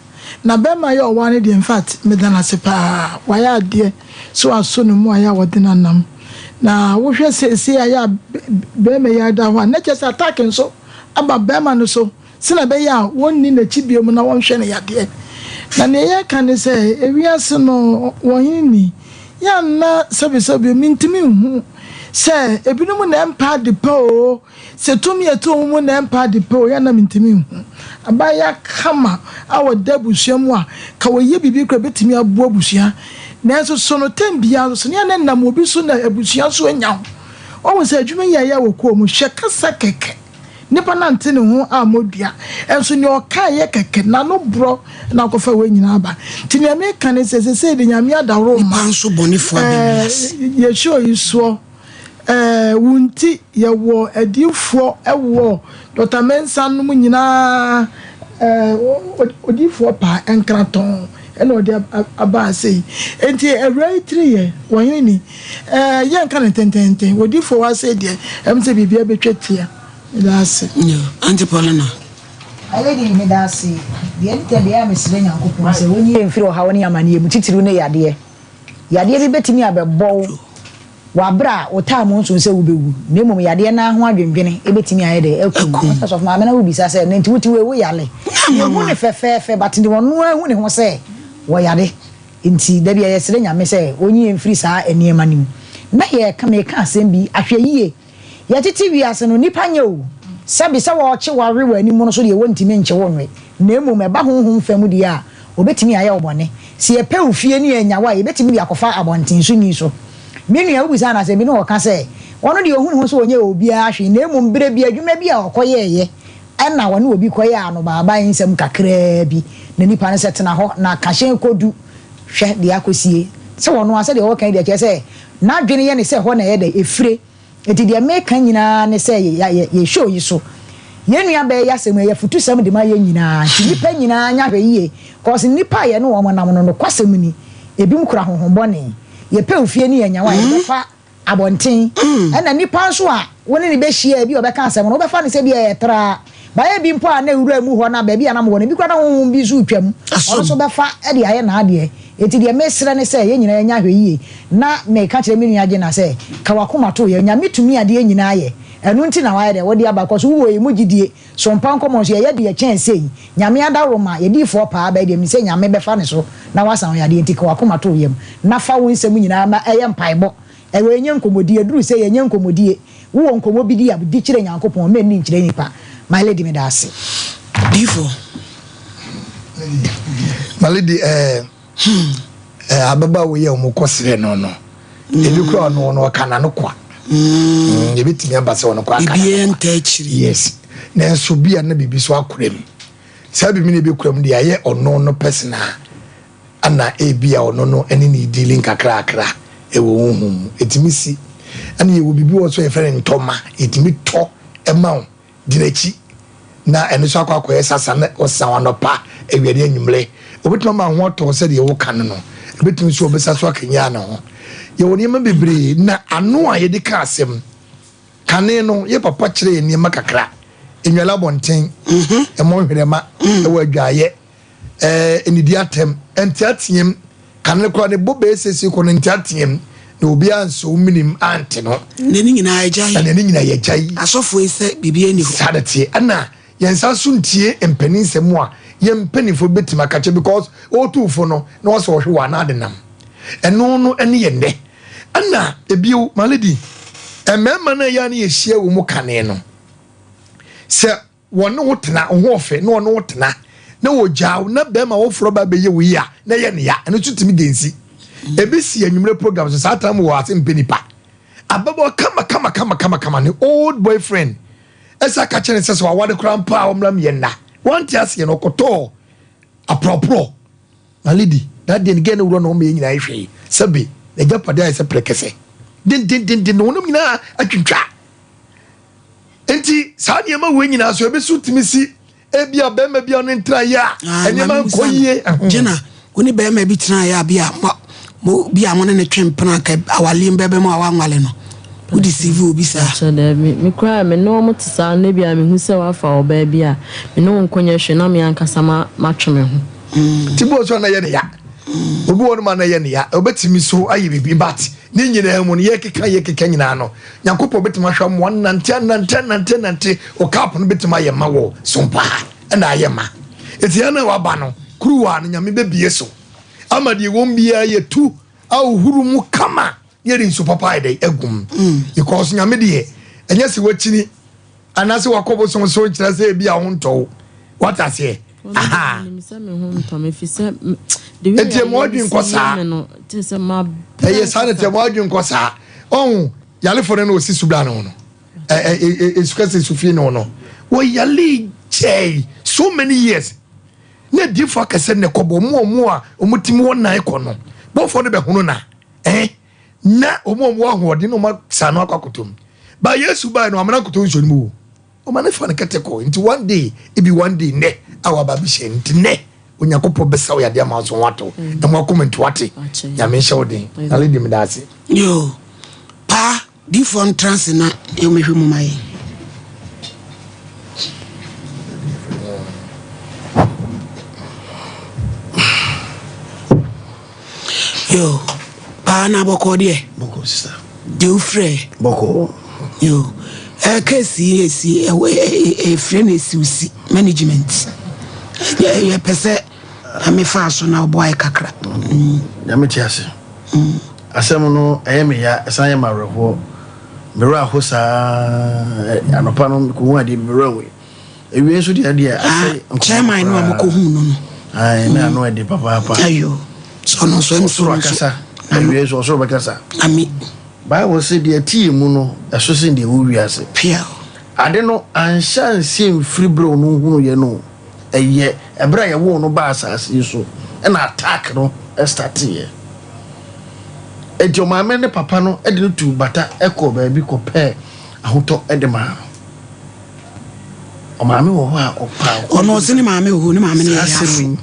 Na bɛrima yɛ ɔwaa no deɛ, in fact, meda no ase paa. Wayɛ adeɛ so asɔ ne mu a yɛ a wɔde no anam. Na wohwɛ seesei a yɛ a bɛrima yi ada hɔ a, na kyerɛ sɛ attack nso aba bɛrima no so. Sɛnea ɛbɛyɛ a wɔrenni n'akyi bio na wɔnhwɛ no yadeɛ. Na nea yɛreka ne sɛ, ewiase no, wɔn hene ni. Yɛ a na sɛbesɛbe mintumi nhu sɛ ebinom na ɛmpa ade pa oo, sɛ tumi a ɛte wɔn mu na ɛmpa ade pa oo, yɛ a na mintumi nhu. Abaayewa kama a ɔda abusua mu a, ka ɔyɛ biribi koraa a ebetumi aboa abusua. Nanso so no, tɛm biara nso so no, yɛ a na ɛnam obi so na abusua nso anya ho. Wahu sɛ adwuma yi a ɛyɛ wɔ kurom, hwɛ kasa kɛkɛ. Nipa no ante ne ho ammɔ dua, nso nea ɔkaeɛ kɛkɛ, n'ano borɔ na akɔfa wei nyinaa aba. Nti nea meka ne sɛ, seesei de Nyame adaworo mma. Nipa nso bɔnefoɔ aba wiase. Yɛ show yi soɔ, wo nti yɛwɔ adiyifoɔ wɔ Doctor Mensah nom nyinaa, odiyifoɔ paa nkratɔn ɛna ɔde aba ase yi. Nti awura yi tiri yɛ, wɔhene ni. Ɛɛ yɛnka no tententen. Odiyifoɔ wɔ ase deɛ, ɛm sɛ biribiara bɛtwa tia. Meda ase. Yo, Auntie Paulina. My lady, meda ase. Deɛ ɛdi deɛ a mesrɛ Nyankopɔn sɛ ɔnyi yɛn mfiri ɔhaw ne amaneɛ mu, titiriw ne yadeɛ. Yadeɛ bi bɛtumi abɛbɔ wo. Wɔ aberɛ a wotaa mo nso sɛ wobɛwu, na mmom yadeɛ no ara ho adwendwene bɛtumi ayɛ dɛ akum wo. Sɛ sɔfo maame na wobisa sɛ, na nti wote wei wo yare? Yɛhu no fɛfɛɛfɛ but deɛ ɔno ara hu ne ho sɛ wɔyare nti da biara yɛsrɛ Nyame sɛ ɔnyi yɛn mfiri saa nneɛma no mu. Na yɛreka meka asɛm bi, ahwɛyie. Yɛtete wiase no, nnipa nyɛ o, sɛbe sɛ wɔrekye wo awe w'anim no so deɛ wɔntumi nkye wo nwe, na mmom ɛba honhom fam deɛ a, wɔbɛtumi ayɛ wo bɔne. Sɛ yɛpɛ wo fie ne yɛannya wo a, yɛbɛtumi de akɔfa abɔntensoni so. Me nua, wobisaa no asɛm bi na ɔka sɛ, ɔno deɛ ɔhu ne ho sɛ ɔnyɛɛ obiara hwee, na mmom berɛ bi adwuma bi a ɔkɔyɛeɛ na ɔne obi kɔyɛɛ anobaabae nsɛm kakraa bi, na nipa no sɛ tena hɔ na ka hyɛn kɔdu hwɛ deɛ akɔsie. Sɛ ɔno ara, sɛdeɛ ɔreka yi deɛ, kyerɛ sɛ n'adwene yɛ no sɛ ɛhɔ na ɛyɛ dɛ, ɛfire. Enti deɛ meka nyinaa ne sɛ yɛ yɛ show yi so yɛn nua bɛɛ yi asɛm yi ɛyɛ afutusɛm de ma yɛn nyinaa nti nnipa nyinaa nya hwɛ yie cause nnipa a yɛne wɔn nam no nokwasɛm ni ebinom kura honhom bɔne yɛpɛ wo fie ne yɛnya wo a yɛbɛfa abɔnten ɛna nnipa nso a wo ne no bɛhyia ebi a ɔbɛka asɛm no wobɛfa no sɛ bi a ɛyɛ traa Bayɛ bi mpo a na wura mu hɔ na baabi a na mowɔ no, ebi koraa na honhom bi nso retwam. Ɔno nso bɛfa de ayɛ n'adeɛ. Enti deɛ mesrɛ ne sɛ, yɛn nyinaa yɛnyɛ ahwɛyie. Na meka kyerɛ me nua Gina sɛ, Ka w'akoma to yɛn. Nyame tumi adeɛ nyinaa yɛ. Ɛno nti na wayɛ dɛ? Wode aba. Kɔ so wowɔ yɛn mu gyidie. So mpa nkɔmmɔ nso, yɛyɛ deɛ ɛkyɛn sei. Nyame adaworoma, yɛn diyifoɔ paa bɛyɛ deɛ menim sɛ Nyame bɛfa ne so na wasa wo yadeɛ. Enti ka w'akoma to wo yam, na fa wo nsɛm nyinaa ma ɛyɛ mpaebɔ. Ɛwɔ yɛnyɛ nkɔmmɔdie, ɛduru sɛ yɛnyɛ nkɔmmɔdie. Wowɔ nkɔmmɔ bi di a, di kyerɛ Nyankopɔn, mma nni nkyerɛ nnipa. My lady meda ase. Difoɔ. My lady ɛɛ eh, ababaawa yi a wɔn kɔ srɛ no no, ebi kura ɔno ɔno ɔka n'ano kwa. Ebetumi aba sɛ ɔno kɔ aka n'ano kwa. Yes, nanso bi a na biribi so akora mu. Saa biribi na ebi kura mu deɛ ayɛ ɔno no personal. Ana ebia ɔno no ne no redili nkakrakra wɔ honhom mu. Ɛtumi si. Ɛna yɛwɔ biribi wɔ so a yɛfrɛ no ntɔma. Yɛtumi tɔ ma wo di n'akyi na ɛno nso akɔ akɔyɛ sasa na ɔsa wo anɔpa, awia ne anwummerɛ. Ɔbɛtumi ama ho atɔ wo sɛdeɛ woka no no. Ɛbɛtumi nso ɔbɛsa so akanyan ne ho. Yɛwɔ nneɛma bebree na ano a yɛde ka asɛm. Kane no, yɛ papa kyerɛ yɛn nneɛma kakra. Nnwale abɔnten, ɛmmɔ nhwerɛma, ɛwɔ adwaeɛ. Ɛɛ, nnidi atɛm, nteateam, kane no koraa ne bo bɛyɛ siesie kɔ no nteateam, na obiara ansɔ wo menim ante no. Na ne nyinaa yɛgyae. Ɛna ne nyinaa yɛgyae. Asɔfoɔ yi sɛ biribiara nni hɔ. Saa na ɛteɛ. Ɛna yɛn nsa so ntie mpanin nsɛm a yɛn mpanimfoɔ bɛtumi aka kyerɛ because ɔretu wo fo no na wasɛ ɔhwe wɔ anaa denam. Ɛno no ɛne yɛn nnɛ. Ɛna ebio, my lady, mmarima no a yɛa ne yɛhyia wɔ mu kane no, sɛ Wɔne wo tena, wo ho ɔfɛ, na wɔne wo tena, na wɔgyaa wo, na bɛrima foforɔ ba bɛyɛ wo yi a, na ɛyɛ ne ya. Ɛno nso tumi gensi. Ebi si anwummerɛ program so, saa time wɔ ase mpɛ nipa. Ababaawa kama kama kama kama kama ne old boyfriend ɛsa ka kyerɛ ne sɛ sɛ waware koraa mpo a ɔmmra mmyɛ nna. Wante aseɛ no, ɔkɔtɔɔ aprɔporɔ. My lady, that day no girl no wura na ɔma yɛn nyinaa hwɛe. Sɛbe, n'agyapadeɛ ayɛ sɛ prɛkɛsɛ. Dendendenden, ne honam nyinaa atwintwa. Nti saa nneɛma wei nyinaa so ebi so tumi si ebi a bɛrima bi a ɔne ntra yɛ a ah, nneɛma nkɔ yie. Gyina wo ne bɛrima bi tena yɛ a bi a mo bi a mo ne ne twe mpena ka awale mbɛbɛ mu a wanwale no wode sivi obi saa. Kyɛ daabi me koraa me ne wɔn te saa na bi a mehu sɛ wafa ɔbaa bi a me ne wo nkɔnyɛ hwee na me ankasa ma matwe me ho. Ti bi wɔ so a na ɛyɛ ne ya obi wɔ no ma na ɛyɛ ne ya obetumi so ayɛ biribi but ne nyinaa mu no yɛkeka yɛkeka nyinaa no Nyankopɔn bɛtumi ahwɛ mo anante anante anante anante o cup no bɛtumi ayɛ ma wɔ so paa ɛna ayɛ ma ɛti ɛna waba no kuruwa no Nyame bɛbie so ama deɛ wɔn biara yɛtu ahohuru mu kama ne yɛde nsu papa ayɛ dɛ agum because Nyame deɛ ɛnyɛ sɛ wakyini anaasɛ wakɔ bosom so nkyerɛ sɛ ebi a ho ntɔ wo wate aseɛ aha nti ɛmu adwene nkɔ saa ɛyɛ saa na ɛmu adwene nkɔ saa ɔho yalefo no na ɔsi subla no ho no ɛsuka sɛ sufie no no wɔyale kyɛe so many years na adiifo akɛsɛ ne kɔbɔ ɔmo ɔmo a ɔmo timi wɔ nan kɔ no bɔfoɔ no bɛhono na ɛn na wɔn a wɔwɔ ahoɔden na wɔn asa no akɔ akɔtɔ mu ba yesu baa no amena akɔtɔ nsuo no mu o wɔn ne fa no kɛtɛ kɔ nti one day ebi one day nnɛ a waba abɛhyɛ nti nnɛ onyankopɔn bɛsa wo yadeɛ ama so ho atɔ na mo akoma nti wate nyame nhyɛ wo den na lady meda ase. Yoo paa difoɔ ntra ase na yɛmɛhwɛ mu ma yɛn. Yo, paa na bɔkɔɔ deɛ. Bɔkɔɔ sista. Deɛ wofrɛ. Bɔkɔɔ. Yo. Ɛɛ case yi esi ɛwɔ ɛfrɛ no esiwsi management. Yɛ pɛ sɛ nyame faa so na ɔboa yɛ kakra. Nyame te ase. Asɛm no ɛyɛ me ya ɛsan yɛ me awerɛhoɔ. Me werɛ aho saa anɔpa no mekɔhu adeɛ bi me werɛ hoe. Ewie nso deɛ deɛ asɛe nkɔmɔ Chairman no a mokɔhu no no. Ae na ano ɛde papaapa. Ayo. Sɛ ɔno nso ɛm so Ɔsoro akasa. Ewie nso ɔsoro bɛkasa. Ami. Bible se deɛ ɛte yɛn mu no ɛso sen deɛ ɛwɔ wiase. Pia. Ade no anhyɛ anseɛ mfiri berɛ a ɔno hunuu yɛn no. Ɛyɛ ɛberɛ a yɛwoo no baa asase yi so ɛna attack no starteeɛ. Enti ɔmaame ne papa no de no tuu bata kɔɔ baabi kɔpɛɛ ahotɔ de maa no. Ɔmaame wɔ hɔ a ɔpa Ɔno ɔse ne maame wɔ hɔ, ne maame no yɛ yafo.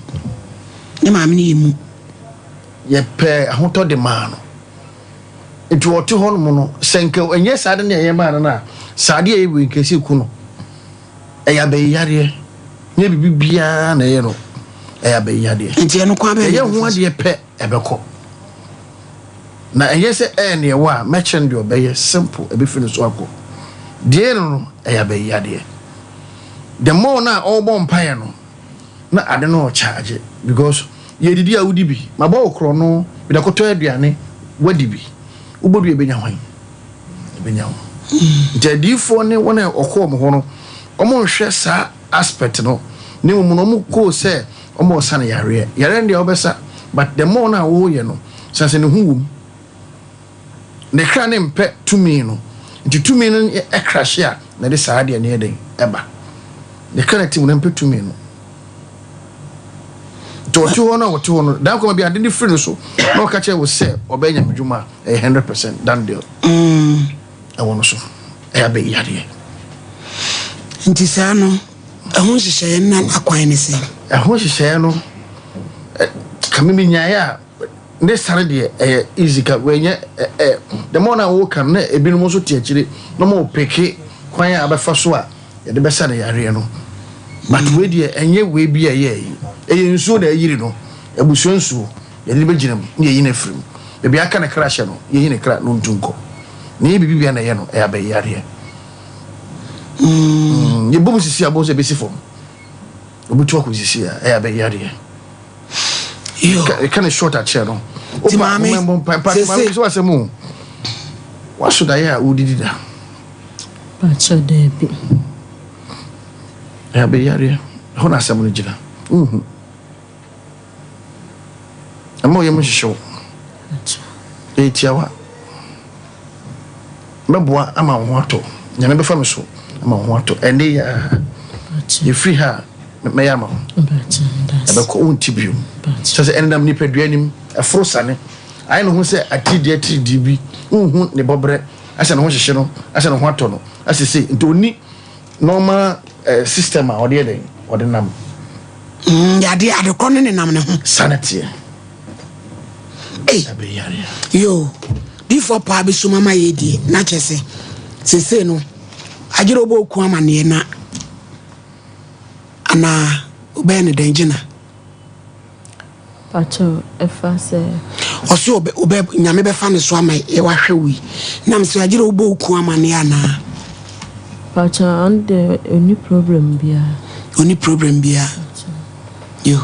Ne maame no yɛ mu. Yɛpɛɛ ahotɔ de maa no. Nti ɔte hɔ nom no, sɛ nka ɛnyɛ saa de ne ɛyɛ maa no no a, saa adeɛ a ɛyɛ wei nka ɛsɛ ku no. Ɛyɛ abɛyiyadeɛ. Nyɛ biribi biara na ɛyɛ no. Ɛyɛ abɛyiyadeɛ. Nti ɛno kwan bɛn na Ɛyɛ ho adeɛ pɛ ɛbɛkɔ. Na ɛnyɛ sɛ ɛyɛ neɛ ɛwɔ a mɛkyerɛ no deɛ ɔbɛyɛ simple ɛbɛfiri ne so akɔ. Deɛ ɛyɛ no no ɛyɛ abɛyiyadeɛ. The more no a ɔrebɔ mpaeɛ no na ade no ɔcharge because yɛdidi a wodi bi. Mabɔ wo korɔno mede akɔtɔ aduane wadi bi. Wobɔdua ɛbɛnya hwan? Ɛbɛnya wo. Nti adiyifoɔ ne wɔn a ɔkɔ wɔn hɔ no wɔn nhwɛ saa aspect no na mmom no wɔn koo sɛ wɔn ɔsa no yareɛ. Yareɛ no deɛ wɔbɛsa but the more no a wɔyɛ no sane sɛ ne ho wom. Ne kra ne mpɛ tumi no nti tumi no ɛkrahye a na ɛde saa adeɛ no yɛ den ɛba. Ne kra no te mu na mpɛ tumi no. Nti ɔte hɔ no a ɔte hɔ no dan kɔma bi ade no firi no so na ɔka kyerɛ wo sɛ ɔbɛyɛ nyamedwuma a ɛyɛ 100% done deal. Ɛwɔ no so ɛyɛ abɛyi yadeɛ. Nti saa no ɛho nhyehyɛeɛ no na akwan ne sɛn? Ɛho nhyehyɛeɛ no ka me menyaeɛ a ne sane deɛ ɛyɛ easy ka wɔnyɛ ɛ the more na woka no na ebinom nso te akyire na wɔn peke kwan a abɛfa so a yɛde bɛsa ne yareɛ no but wei deɛ ɛnyɛ wei bi a ɛyɛ yi ɛyɛ nsuo na ɛyiri no abusua nsuo yɛde no bɛgyina mu na yɛyi no afiri mu baabi aka ne kra hyɛ no yɛyi ne kra na ɔntu nkɔ na ɛyɛ biribi bia na ɛyɛ no ɛyɛ abɛyɛ yareɛ mm. yɛbɔ mu sisi abɔ sɛ ɛbɛsi fam obi to akɔ sisi a ɛyɛ abɛyɛ yareɛ ɛka ne short akyerɛ no Ti maame, sese sɛ wasɛm o waso daeɛ a wodidi da Pakyɛ daabi. Ɛyɛ abɛyareɛ ɛhɔ na asɛm no gyina wohu ɛma ɔyɛ mu hyehye wo ɛyɛ tiawa mɛboa ama wo ho atɔ nyame bɛfa me so ama wo ho atɔ ɛnde yɛ yɛfiri ha a mɛyɛ ama wo ɛbɛkɔ wonti bio sɛ sɛ ɛnenam nipadua anim ɛforo sane ayɛ ne ho sɛ atiridii atiridii bi wonhu ne bɔberɛ asɛ ne ho hyehye no asɛ ne ho atɔ no asɛ sei nti ɔni normal eh, system a ɔde yɛ dɛn ɔde nam Mm, yade adekorɔ no nenam ne ho. Sane teɛ. Ei, yo, difoɔ paa bi so mama yɛ die na kyɛ sɛ sese no agyere wobɔ oku amaneɛ na anaa wobɛyɛ ne dɛn gyina. Pakyɛw ɛfa sɛ. Ɔse ɔbɛ ɔbɛ nyame bɛfa ne so ama yɛ wahwɛ wo yi nam sɛ agyere wobɔ oku amaneɛ anaa. Pakyɛw ɔno deɛ ɔnni problem biara. Ɔnni problem biara. Yo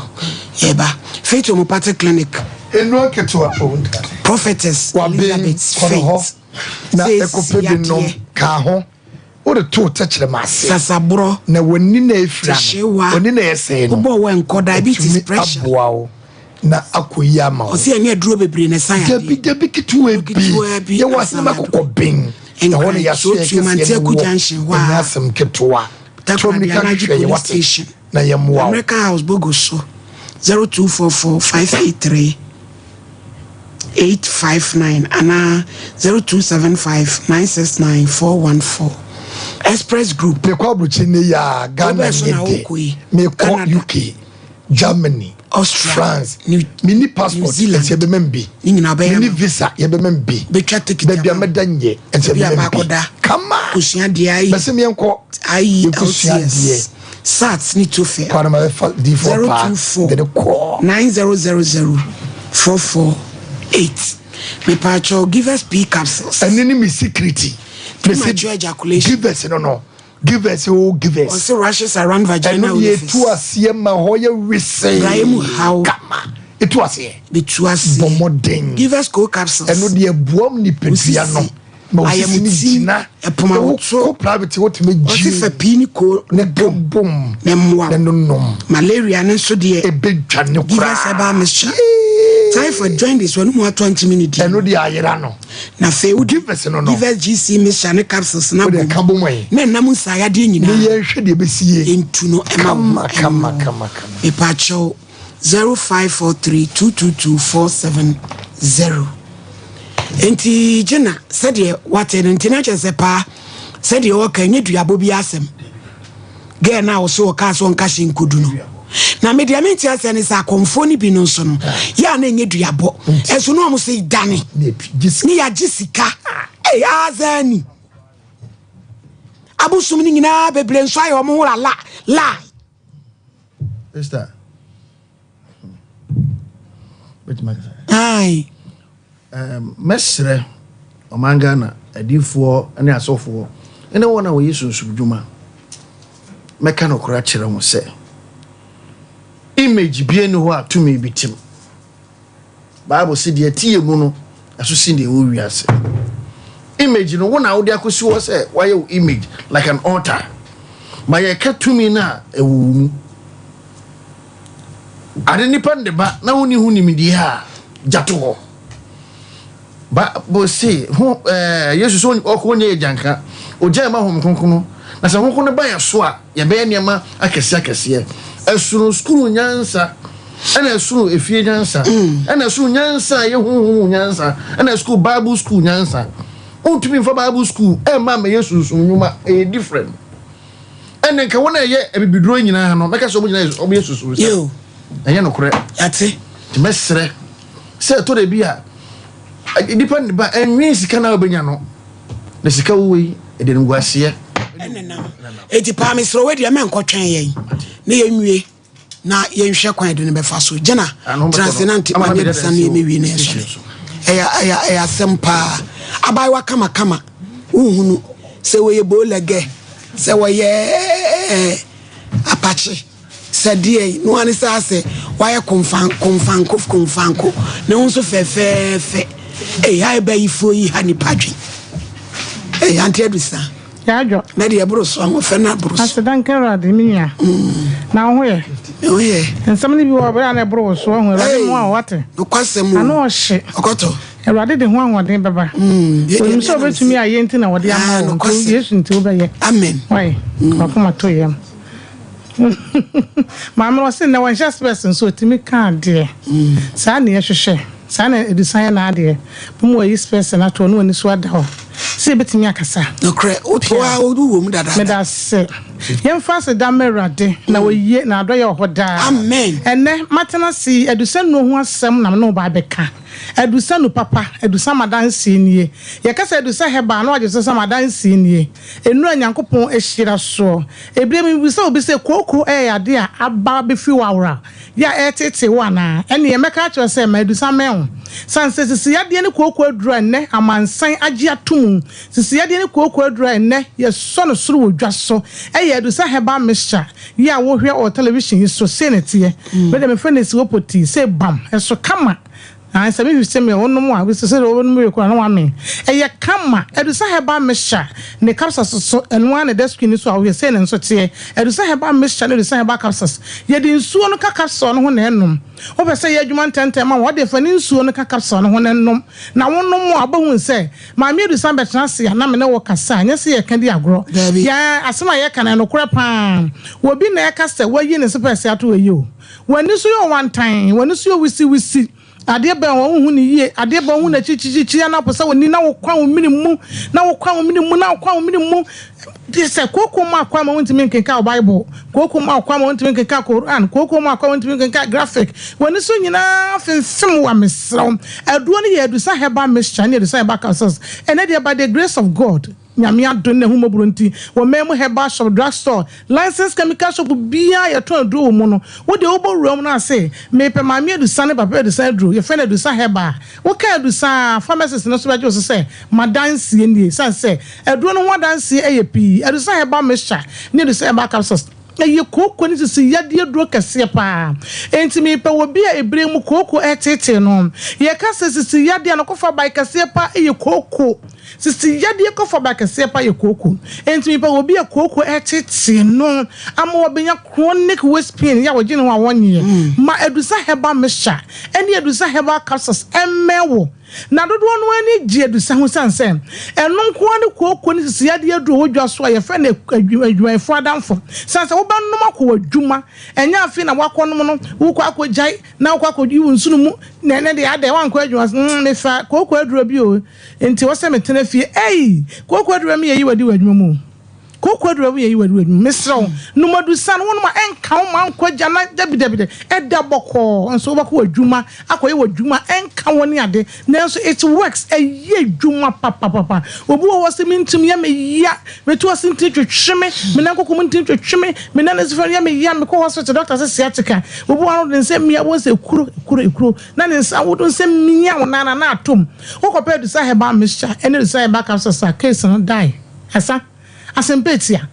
yɛba Faith Homeopathic Clinic. Nnuro nketewa o. Prophetess Waben Elizabeth kɔ ne hɔ Faith. na Sɛ ɛkɔpɛ bi nom yadeɛ. ka ho wode to wo tɛkyerɛma ase. Sasaborɔ. Na w'ani na efira no, Hyehyewa. w'ani na ɛsɛe no. Wobɔ wɔ nkɔ diabetes Atumi pressure. aboa wo na akɔ yi ama wo. Ɔsi ɛnyɛ aduro bebree na ɛsa yadeɛ. Dabi dabi ketewa bi. Ketewa bi Yɛwɔ asa asɛm yadeɛ. akokɔ ben. Ɛhɔ no Nkran yɛaso yɛn Tuotuo kɛseɛ no Manteaku wɔ. Junction hɔ Ɛnyɛ a. asɛm ketewa. Takoradi Tuommirika Alaji hwehwɛ yɛ Police wate Station. na yɛmmoa wo. America House Bogo so 0244 583 859 anaa 0275 969 414. Express Group. Mekɔ aburokyi ne yɛ a Ghana Wobɛɛ so nye na de. wokɔ yi. Mekɔ Canada. UK, Germany, Austria, France. New, Menni New passport Zealand. nti yɛbɛma me bi. Ne nyinaa bɛyɛ Menni ama wo. visa yɛbɛma me bi. Bɛtwa ticket Baabi a ama wo. mɛda nyɛ nti Baabi a yɛbɛma me bi. baakɔda. Kama. Kosua deɛ ayi. Bɛsɛ meɛnkɔ. Yɛnkɔsua adeɛ. IELTS. SAT ne TOEFL. Kɔ na mabɛfa D4 paa. 024 Mede kɔ. 9000 448. Mepaakyɛw give us pee capsules. Ɛno ne me secret. Premature ejaculation. Give us no no. Give us o oh, give us. Ɔse rashes around vagina orifice. Ɛno deɛ etu aseɛ ma hɔ yɛ wesee. Brayɛ mu haw. Kama. Etu aseɛ. Betu aseɛ. Bɔ mmɔden. Give us co capsules. Ɛno deɛ boam nipadua no. Ma osisi ne gyina. Ɛpoma woto. Ko private wotumi gyi. Ɔse fa pii ne ko. Ne ka bom. Ne mmoa. Ne nonom. Malaria ne nso deɛ. Ebedwa ne koraa. Give us herbal mixture. Typhoid jaundice wɔn mu atɔ ntumi ne di. Ɛno deɛ ayera no. Na afei wode Give us no no. Give us GC mixture ne capsules na bom. Ka bom ɛ. Na ɛnam nsaayadeɛ nyinaa. Ne yɛn hwɛ deɛ ebesi yie. Ntu no ɛma wo. Kama kama kama kama. Mepaakyɛw 0543 222 470. Nti gyina sɛdeɛ wate no nti na kyerɛ sɛ paa sɛdeɛ ɔka ɛnyɛ duabɔ bi asɛm. Girl no a ɔso ɔkaa sɛ ɔnka hyɛ nkodu no. Na me deɛ mente aseɛ ne sɛ akɔmfoɔ no bi no nso no yɛ a na ɛnyɛ duabɔ. Ɛso no ɔmo se dane ne yɛagye sika. Ei azani. Abosom no nyinaa bebree nso ayɛ ɔmo ho la lie. Esther. Bɛtumi akasa. Aye. Mɛsrɛ ɔman Ghana adiyifoɔ ne asɔfoɔ ne wɔn a wɔyɛ sunsum dwuma, mɛka nokorɛ akyerɛ mo sɛ, image biara nni hɔ a tumi bi te mu. Bible se deɛ ɛte yɛ mu no, ɛso sen deɛ ɛwɔ wiase. Image no, wo na wode akɔsi hɔ sɛ woayɛ wo image like an altar. Ma yɛka tumi no a ɛwɔ wo mu. Ade nipa no de ba na wonni ho nimdeɛ a, gya to hɔ. Bible se ho ɛɛ Yesu sɛ ɔkɔ nyɛ agyanka, ogya ɛma Honhom Kronkron no. Na sɛ Honhom no ba yɛ so a, yɛbɛyɛ nneɛma akɛseɛ akɛseɛ. Ɛsono sukuu nyansa, ɛna ɛsono efie nyansa, ɛna ɛsono nyansa a ɛyɛ honhom mu nyansa, ɛna ɛsono Bible school nyansa. Wontumi mfa Bible school ɛmma mmɛyɛ sunsum nnwuma, ɛyɛ different. Ɛnna nka wɔn a ɛyɛ abibiduro nyinaa no, mɛka sɛ wɔn nyinaa wɔyɛ sunsum sɛ ɛnyɛ nokorɛ. Yate. Nti mɛsrɛ sɛ ɛtɔ da bi a nipa ne ba ɛnwen sika na wobɛnya no na sika wowɔ yi ɛde animguaseɛ ɛnenam. Enti paa mesrɛ wo deɛ mɛnkɔtwɛn yɛn na yɛnwie na yɛnhwɛ kwan yɛde no bɛfa so. Gyina tena ase na nte ma ne bisa no yɛmɛwie na yɛsɔre. Ɛyɛ ɛyɛ ɛyɛ asɛm paa. Abaayewa kamakama wohunu sɛ wɔyɛ boolɛgɛ sɛ wɔyɛ ɛɛ apakye sɛ deɛ no ara ne sɛ asɛ wayɛ komfan komfanko komfanko ne ho nso fɛfɛɛfɛ. Ei ha ɛbɛyifoɔ yi ha nipa dwen. Ei ante adusa. Yɛadwo. Na deɛ ɛboro so ahoɔfɛ no aboro so. Aseda nka Awurade me nua. Na wo ho yɛ? Me ho yɛ. Nsɛm no bi wɔ hɔ bere a na ɛboro wo so ɔho Awurade mmoa wo wate. Nokwasɛm o. Ano ɔhye. Ɔkɔtɔ. Awurade de ho ahoɔden bɛba. Onim sɛ obetumi ayɛ nti na ɔde ama wo nti Yesu nti wobɛyɛ. Amen. Wai wakoma to yam. Maame no ɔse nnɛ wɔnhyɛ spɛs nso otumi ka adeɛ. Saa na yɛhwehwɛ. Saa na Adusan yɛ n'adeɛ. Mom wayi spɛs no ato hɔ na w'ani so ada hɔ sɛ yɛbɛtumi akasa. Nokorɛ, wo ara wo wɔ mu dadaada. Medase. Yɛmfa aseda mma Awurade na oye, na adɔeɛ wɔ hɔ daa. Amen. Ɛnnɛ, matena ase yi, Adusan nnuro ho asɛm na me ne wo ba abɛka. Adusa nu papa, Adusa m'adanseɛ nie. Yɛka sɛ Adusa herbal a na wagye so sɛ m'adanseɛ nie. Nnuro a Nyankopɔn ahyira soɔ. Ebire mebisa obi sɛ kooko yɛ yadeɛ a aba abɛfiri w'awora yɛ a ɛreteetee wo anaa? Ɛnneɛ mɛka akyerɛ wo sɛ ma adusa mmɛn wo. Sane sɛ sisi yadeɛ ne kooko aduro a ɛnnɛ amansan agye ato mu, sisi yadeɛ ne kooko aduro a ɛnnɛ yɛsɔ no soro wɔ dwa so yɛ adusa herbal mixture yi a wohwɛ wɔ television yi so. Sei na ɛteɛ. Me deɛ mefrɛ no esiwopo tea. Sei bam, ɛso kama. Aane, sɛ mehwɛ sɛ mea wonom a, wobɛsɛ sɛ wonom wie koraa na woamee. Ɛyɛ kama. Adusa herbal mixture ne capsules so, ɛno ara na ɛda screen no so a wohwɛ, sei na nso teɛ. Adusa herbal mixture ne adusa herbal capsules. Yɛde nsuo no ka capsule no ho na ɛnom. Wopɛ sɛ ɛyɛ adwuma ntɛmntɛm ma wo a, wode fa ne nsuo no ka capsule no ho na ɛnom. Na wonom a, wobɛhunu sɛ Maame Adusa bɛtena ase a na me ne wo kasa a, nyɛ sɛ yɛreka di agorɔ. Yɛn asɛm a yɛreka no, ɛyɛ nokorɛ pa ara. Obi na ɛreka sɛ wayi ne sepɛɛse ato hɔ yi o. W'ani so yɛ ɔwantann, w'ani so yɛ wisiwisi, adeɛ bɛn wɔ wonhu no yie, adeɛ bɛn wohu no akyirikyirikyiri anaa wopɛ sɛ w'ani na wokwan wo mene mu, na wokwan wo mene mu, na wokwan wo mene mu. Gye sɛ kooko mu akwan ma wontumi nkenkan wo Bible, kooko mu akwan ma wontumi nkenkan Koran, kooko mu akwan ma wontumi nkenkan graphic. W'ani so nyinaa femfem wo a mesrɛ wo. Aduro no yɛ Adusa Herbal Mixture ne Adusa Herbal Capsules. Ɛnnɛ deɛ by the grace of God. Nyame adom ne n'ahummɔborɔ nti, wɔ man mu herbal shop, drug store, licensed chemical shop biara a yɛtɔn aduro wɔ mu no, wo deɛ wobɔ wura mu no ase, mepɛ Maame Adusa ne Papa Adusa aduro, yɛfrɛ no Adusa Herbal. Woka Adusa a, pharmacist no nso bɛgye wo so sɛ, m'adanseɛ nie. Ɛsiane sɛ aduro no ho adanseɛ yɛ pii, Adusa Herbal Mixture ne Adusa Herbal Capsules, ɛyɛ kooko ne sisi yadeɛ aduro kɛseɛ paa. Enti mepɛ obi a ɛberɛ mu kooko reteetee no. Yɛka sɛ sisi yadeɛ a, ne kɔfabae kɛseɛ paa yɛ kooko. Sisi yadeɛ kɔfaba kɛseɛ pa yɛ kooko. Enti mepɛ obi a kooko retetee no ama wabɛnya chronic waist pain yɛ a wɔgye ne ho a wɔnyeɛ. Ma Adusa herbal mixture ne Adusa herbal capsules mmɛn wo. Na dodoɔ no ara ani gye Adusa ho ɛsiane sɛ ɛno nko ara ne kooko ne sisi yadeɛ aduro wɔ dwa so a yɛfrɛ no adwumayɛfoɔ adamfo. Ɛsiane sɛ wobɛnom akɔ w'adwuma, ɛnyɛ afei na woakɔnom no, wokɔ akɔgyae na wokɔ akɔyi wo nsono mu na ɛnɛ deɛ adɛn woankɔ adwuma, mm mefa kooko aduro bi o. Enti ɛwɔ sɛ metena fie. Ei! Kooko aduru bɛma yɛayi wo adi wɔ adwuma mu o. Kooko aduru bɛma yɛayi wo adi wɔ adwuma mu. Mesrɛ wo, nom adusa no, wonom a ɛnka wo ma nkɔ agya na dabi dabi dabi. Ɛda bɔkɔɔ nso wobɛkɔ w'adwuma akɔyɛ w'adwuma ɛnka wo ne ade. Nanso it works, ɛyɛ adwuma papapapa. Obi wɔ hɔ ɔse mentumi yɛ me ya, meto ase ntini twetwe me, me nan koko mu ntini twetwe me, me nan ase fam yɛ me ya, mekɔ hospital doctor se sciatica. Obi wɔ hɔ a ɔde ne nsa mia wobɛhu sɛ ekuro, ekuro, ekuro. Na ne nsa wodo nsɛ mia wo nan na atom. Wokɔpɛ Adusa herbal mixture ɛne Adusa herbal capsules a case no die. Ɛsa. Asɛmpa etia.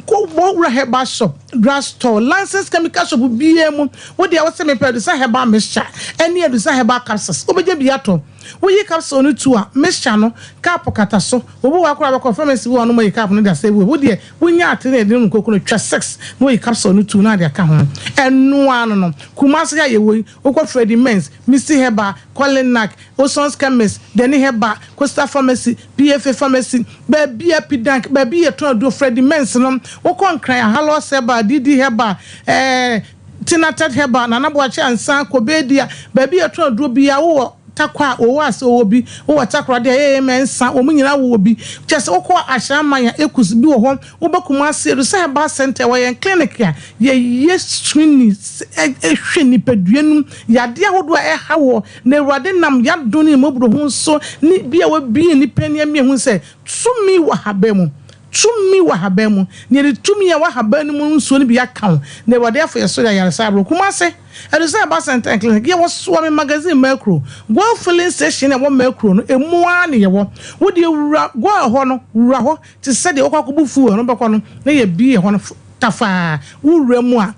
Kɔ bɔ wura herbal shop, drug store, licensed chemical shop biara mu. Wo deɛ wose mepɛ Adusa herbal mixture ɛne Adusa herbal capsules. Wobɛgye bi atɔ. Woyi capsule no tu a, mixture no, cup kata so. Obi wɔ hɔ koraa bɛkɔ pharmacy bi wɔ hɔ nom ayi cup no de asɛ gu. Wo deɛ wonya ate na yɛde nom koko no twa six na woyi capsule no tu na ade aka ho. Ɛno ara no no. Kumasi ha yɛwɔ yi, Wokɔ Freddie Mains, Misty Herbal, Colinac, Olson's Chemist, Denny Herbal, Coastal Pharmacy, PFA Pharmacy, baabi a Pidank, baabi yɛtɔn aduro, Freddie Mains nom, wokɔ Nkran a, Hallos Herbal, DD Herbal, eh, Tinatet Herbal, Nana Boakye Ansah, Kobedia, baabi yɛtɔn aduro biara, wowɔ Tarkwa a, wɔwɔ ase wɔwɔ bi, wowɔ Takoradi a, AAM Nsa, wɔn nyinaa wowɔ bi. Kyerɛ sɛ wokɔ Ashaiman a, Ekus bi wɔ hɔ, Woba Kumasi Adusa Herbal Centre, ɛwɔ yɛn clinic a yɛyɛ screening hwɛ nipadua no mu yadeɛ ahodoɔ a ɛha wɔ na Awurade nam y'adom ne ne mmɔborɔhunu so ne bi a wabue nnipa ani ama yɛahunu sɛ tumi wɔ ahaban mu, tumi wɔ ahaban mu, na yɛde tumi a ɛwɔ ahaban no mu nsuo no bi aka wo na Awurade afa yɛn so de ayaresa abrɛ wo. Kumasi. Ɛte sɛ ɛba Center Clinic, yɛwɔ Suame Magazine Merkro, Goil Filling Station a ɛwɔ Merkro no, emu ara na yɛwɔ. Wo deɛ wura Goil hɔ no, wura hɔ te sɛ deɛ wokɔ akɔbu fuel no bɛkɔ no, na yɛabue hɔ no tafaa. Wowura mu a,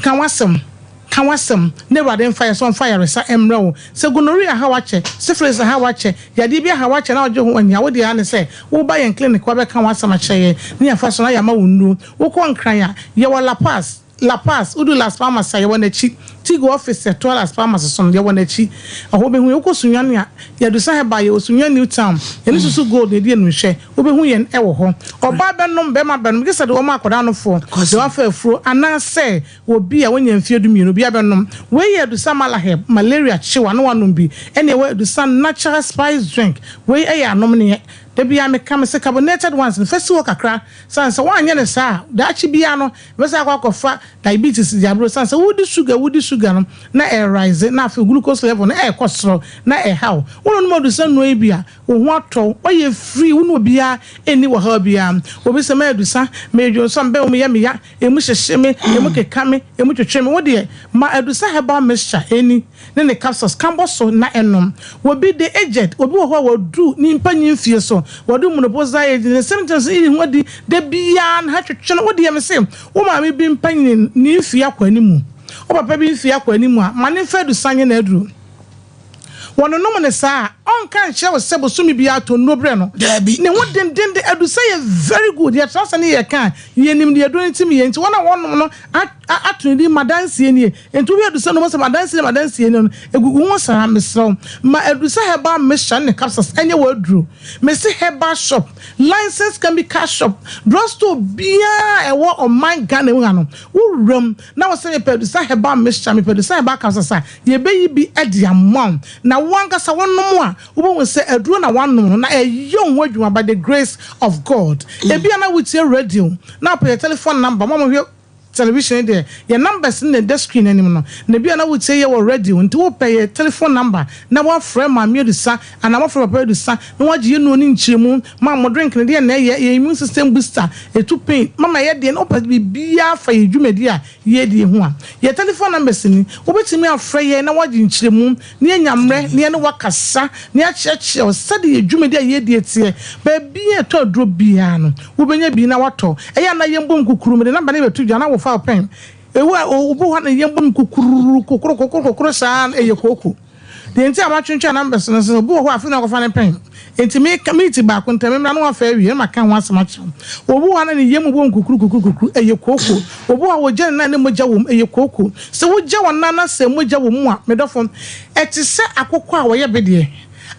ka w'asɛm, ka w'asɛm, na Awurade mfa yɛn so mfa ayaresa mmrɛ wo. Sɛ gonorrhea ha wo akyɛ, syphilis ha wo akyɛ, yadeɛ bi aha wo akyɛ na wogye ho anni a, wo deɛ ara ne sɛ woba yɛn clinic hɔ abɛka w'asɛm akyerɛ yɛn, na yɛafa so na yɛama wo nnuro. Wokɔ Nkran a, yɛwɔ La Paz. La Paz, wodu Las Palmas a, yɛwɔ n'akyi. Tigo office a ɛtoa Las Palmas so no, yɛwɔ n'akyi. Ɛhɔ wobɛhu yɛn. Wokɔ Sunyani a, yɛadu Sahɛba, yɛwɔ Sunyani New Town. Yɛne Susu Gold na ɛdi animhwɛ. Wobɛhu yɛn wɔ hɔ. Ɔbaa bɛnom, barima bɛnom, gye sɛ deɛ wɔma akwadaa nofoɔ, deɛ wafa afuro, anaasɛ obi a wanya mfeɛ dumienu, obiara bɛnom. Wei yɛ Adusa Malaheb, malaria kye wo a na woanom bi. Ɛnna yɛwɔ Adusa Natural Spice Drink, wei yɛ anomneɛ. Da biara meka, mese carbonated ones no, fa si hɔ kakra. Sane sɛ woanyɛ no saa a, daakye biara no, Wobɛsan akɔ akɔfa diabetes de abrɛ wo esiane sɛ wodi sugar wodi sugar no na ɛrise na afei glucose level no ɛrekɔ soro na ɛha wo. Wononom adusa nnuro yi bi a, wo ho atɔ wo, woayɛ free, wo ne obiara nni ɔhaw biara. Obi sɛ m'adusa, meredwonsɔ, me bɛn mu yɛ me ya, emu hyehye me, emu keka me, emu twetwe me. Wo deɛ, ma adusa herbal mixture ɛni. ne ne capsules ka bɔ so na ɛnom. Obi de aged, obi wɔ hɔ a wadu ne mpanyin mfie so, wadu menopausal age, ne symptoms yi ho adi da biara na ha twetwe no. Wo deɛ mese wo maame bi mpanyin ne mfie akɔ anim, wo papa bi mfie akɔ anim a, ma ne mfa adusan nyɛ n'aduro. Wɔnonom no saa a, ɔnka nkyerɛ wo sɛ bosome biara tɔ nnuro brɛ no. Daabi. Ne ho dendenden, adusa yɛ very good. Yɛtra ase ne yɛka a, yɛnim deɛ aduro no tumi yɛ. Nti wɔn a wɔnom no ato ne din madanseɛ nie. Nti wohwɛ adusa no wobɛhu sɛ madanseɛ nie madanseɛ nie no, ɛgugu ho saa. Mesrɛ wo, ma adusa herbal mixture ne ne capsules nyɛ w'aduro. Mese herbal shop, licensed chemical shop, drug store biara a ɛwɔ ɔman Ghana mu ha no, wowura mu na wose mepɛ adusa herbal mixture, mepɛ adusa herbal capsules a, yɛbɛyi bi de ama wo. Na wo ankasa wonom a, wobɛhu sɛ aduro na woanom no na ɛyɛ wo ho adwuma by the grace of God. Ebia na wotie radio na wopɛ yɛn telephone number, mo a mohwɛ. television deɛ, yɛn numbers no na ɛda screen no anim no. Na ebia na wotie yɛn wɔ radio, nti wopɛ yɛn telephone number na woafrɛ Maame Adusa anaa woafrɛ Papa Adusa na woagye yɛn nnuro no nkyerɛmu, ma mo drink no deɛ na ɛyɛ, yɛn immune system booster, ɛtu pain, mama ɛyɛ deɛ, na wopɛ biribiara fa yɛn dwumadie a yɛredi ho a, yɛn telephone numbers ni. Wobɛtumi afrɛ yɛn na woagye nkyerɛmu na yɛanya mmerɛ na yɛne wo akasa na yɛakyerɛkyerɛ wo sɛdeɛ yɛn dwumadi a yɛredi teɛ. Baabi a yɛtɔ aduro biara no, wobɛnya bi na woatɔ. Ɛyɛ a na yɛmbom kukuru, mede number no bɛto dwa na wofa wo pɛn. Ɛwɔ a, obi wɔ hɔ a na yɛmbom kukururu, kokoro, kokoro, kokoro saa no, ɛyɛ kooko. Deɛ nti a matwentwɛn numbers no sɛ obi wɔ hɔ a afei na wakɔfa ne pɛn. Enti meka miniti baako ntam memmra na wafa awie na maka ho asɛm akyerɛ wo. Obi wɔ hɔ a na ne yam bɔ nkukuru kukuru kukuru, ɛyɛ kooko. Obi wɔ hɔ a wɔgya ne nan na mogya wɔ mu, ɛyɛ kooko. Sɛ wogya wo nan na sɛ mogya wɔ mu a, me dɔfo, ɛte sɛ akokɔ a wɔyɛ bedeɛ.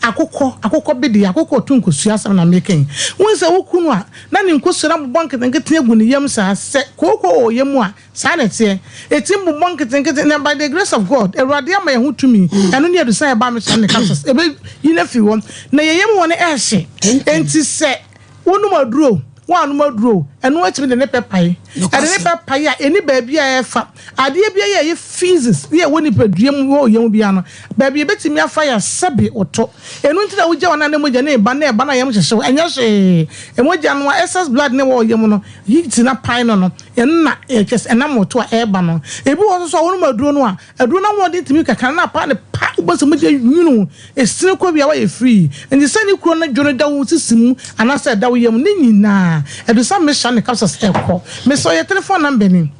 Akokɔ, akokɔ bedeɛ, akokɔ a ɔto nkosua asɛm na meka yi. Wohu sɛ woku no a, na ne nkosua no abobɔ nketenkete agu ne yam saa. Sɛ kooko wɔ wo yam a, Saa na ɛteɛ. Ɛtumi bobɔ nketenkete, na by the grace of God, Awurade ama yɛn ho tumi. Ɛno ne adusan a ɛbaa me so ne capsules. Ɛbɛyi no afiri hɔ. Na yɛn yam hɔ no ɛhye. Enti sɛ wonom aduro o, woannom aduro o, ɛno atumi de ne pɛ pae. Ɛde ne pɛ pae a, ɛnni baabi a ɛfa. Adeɛ biara a ɛyɛ physics ne ɛwɔ nipadua mu wɔ yam biara no, baabi a ɛbɛtumi afa yɛ sɛbe ɔtɔ. Ɛno nti na wogya wɔn a na mogya no reba na ɛba na yam hyehye wo. Ɛnyɛ hwee. Mogya no a excess blood no ɛwɔ yam no, heat no apae no no, Ɛno na kyerɛ sɛ ɛnam wo to a ɛreba no. Ebi wɔ hɔ nso so a wonom aduro no a, aduro no ahoɔden tumi kakra na apa ne pa, wobɛhu sɛ mogya nwunu wo, ɛsene kɔ wie a woayɛ free. Nti sɛ ne kuro no dwo no da wo sisi mu anaasɛ ɛda wo yam, ne nyinaa Adusa Mixture ne capsules ɛkɔ. Mesrɛ wo yɛ telephone number ni,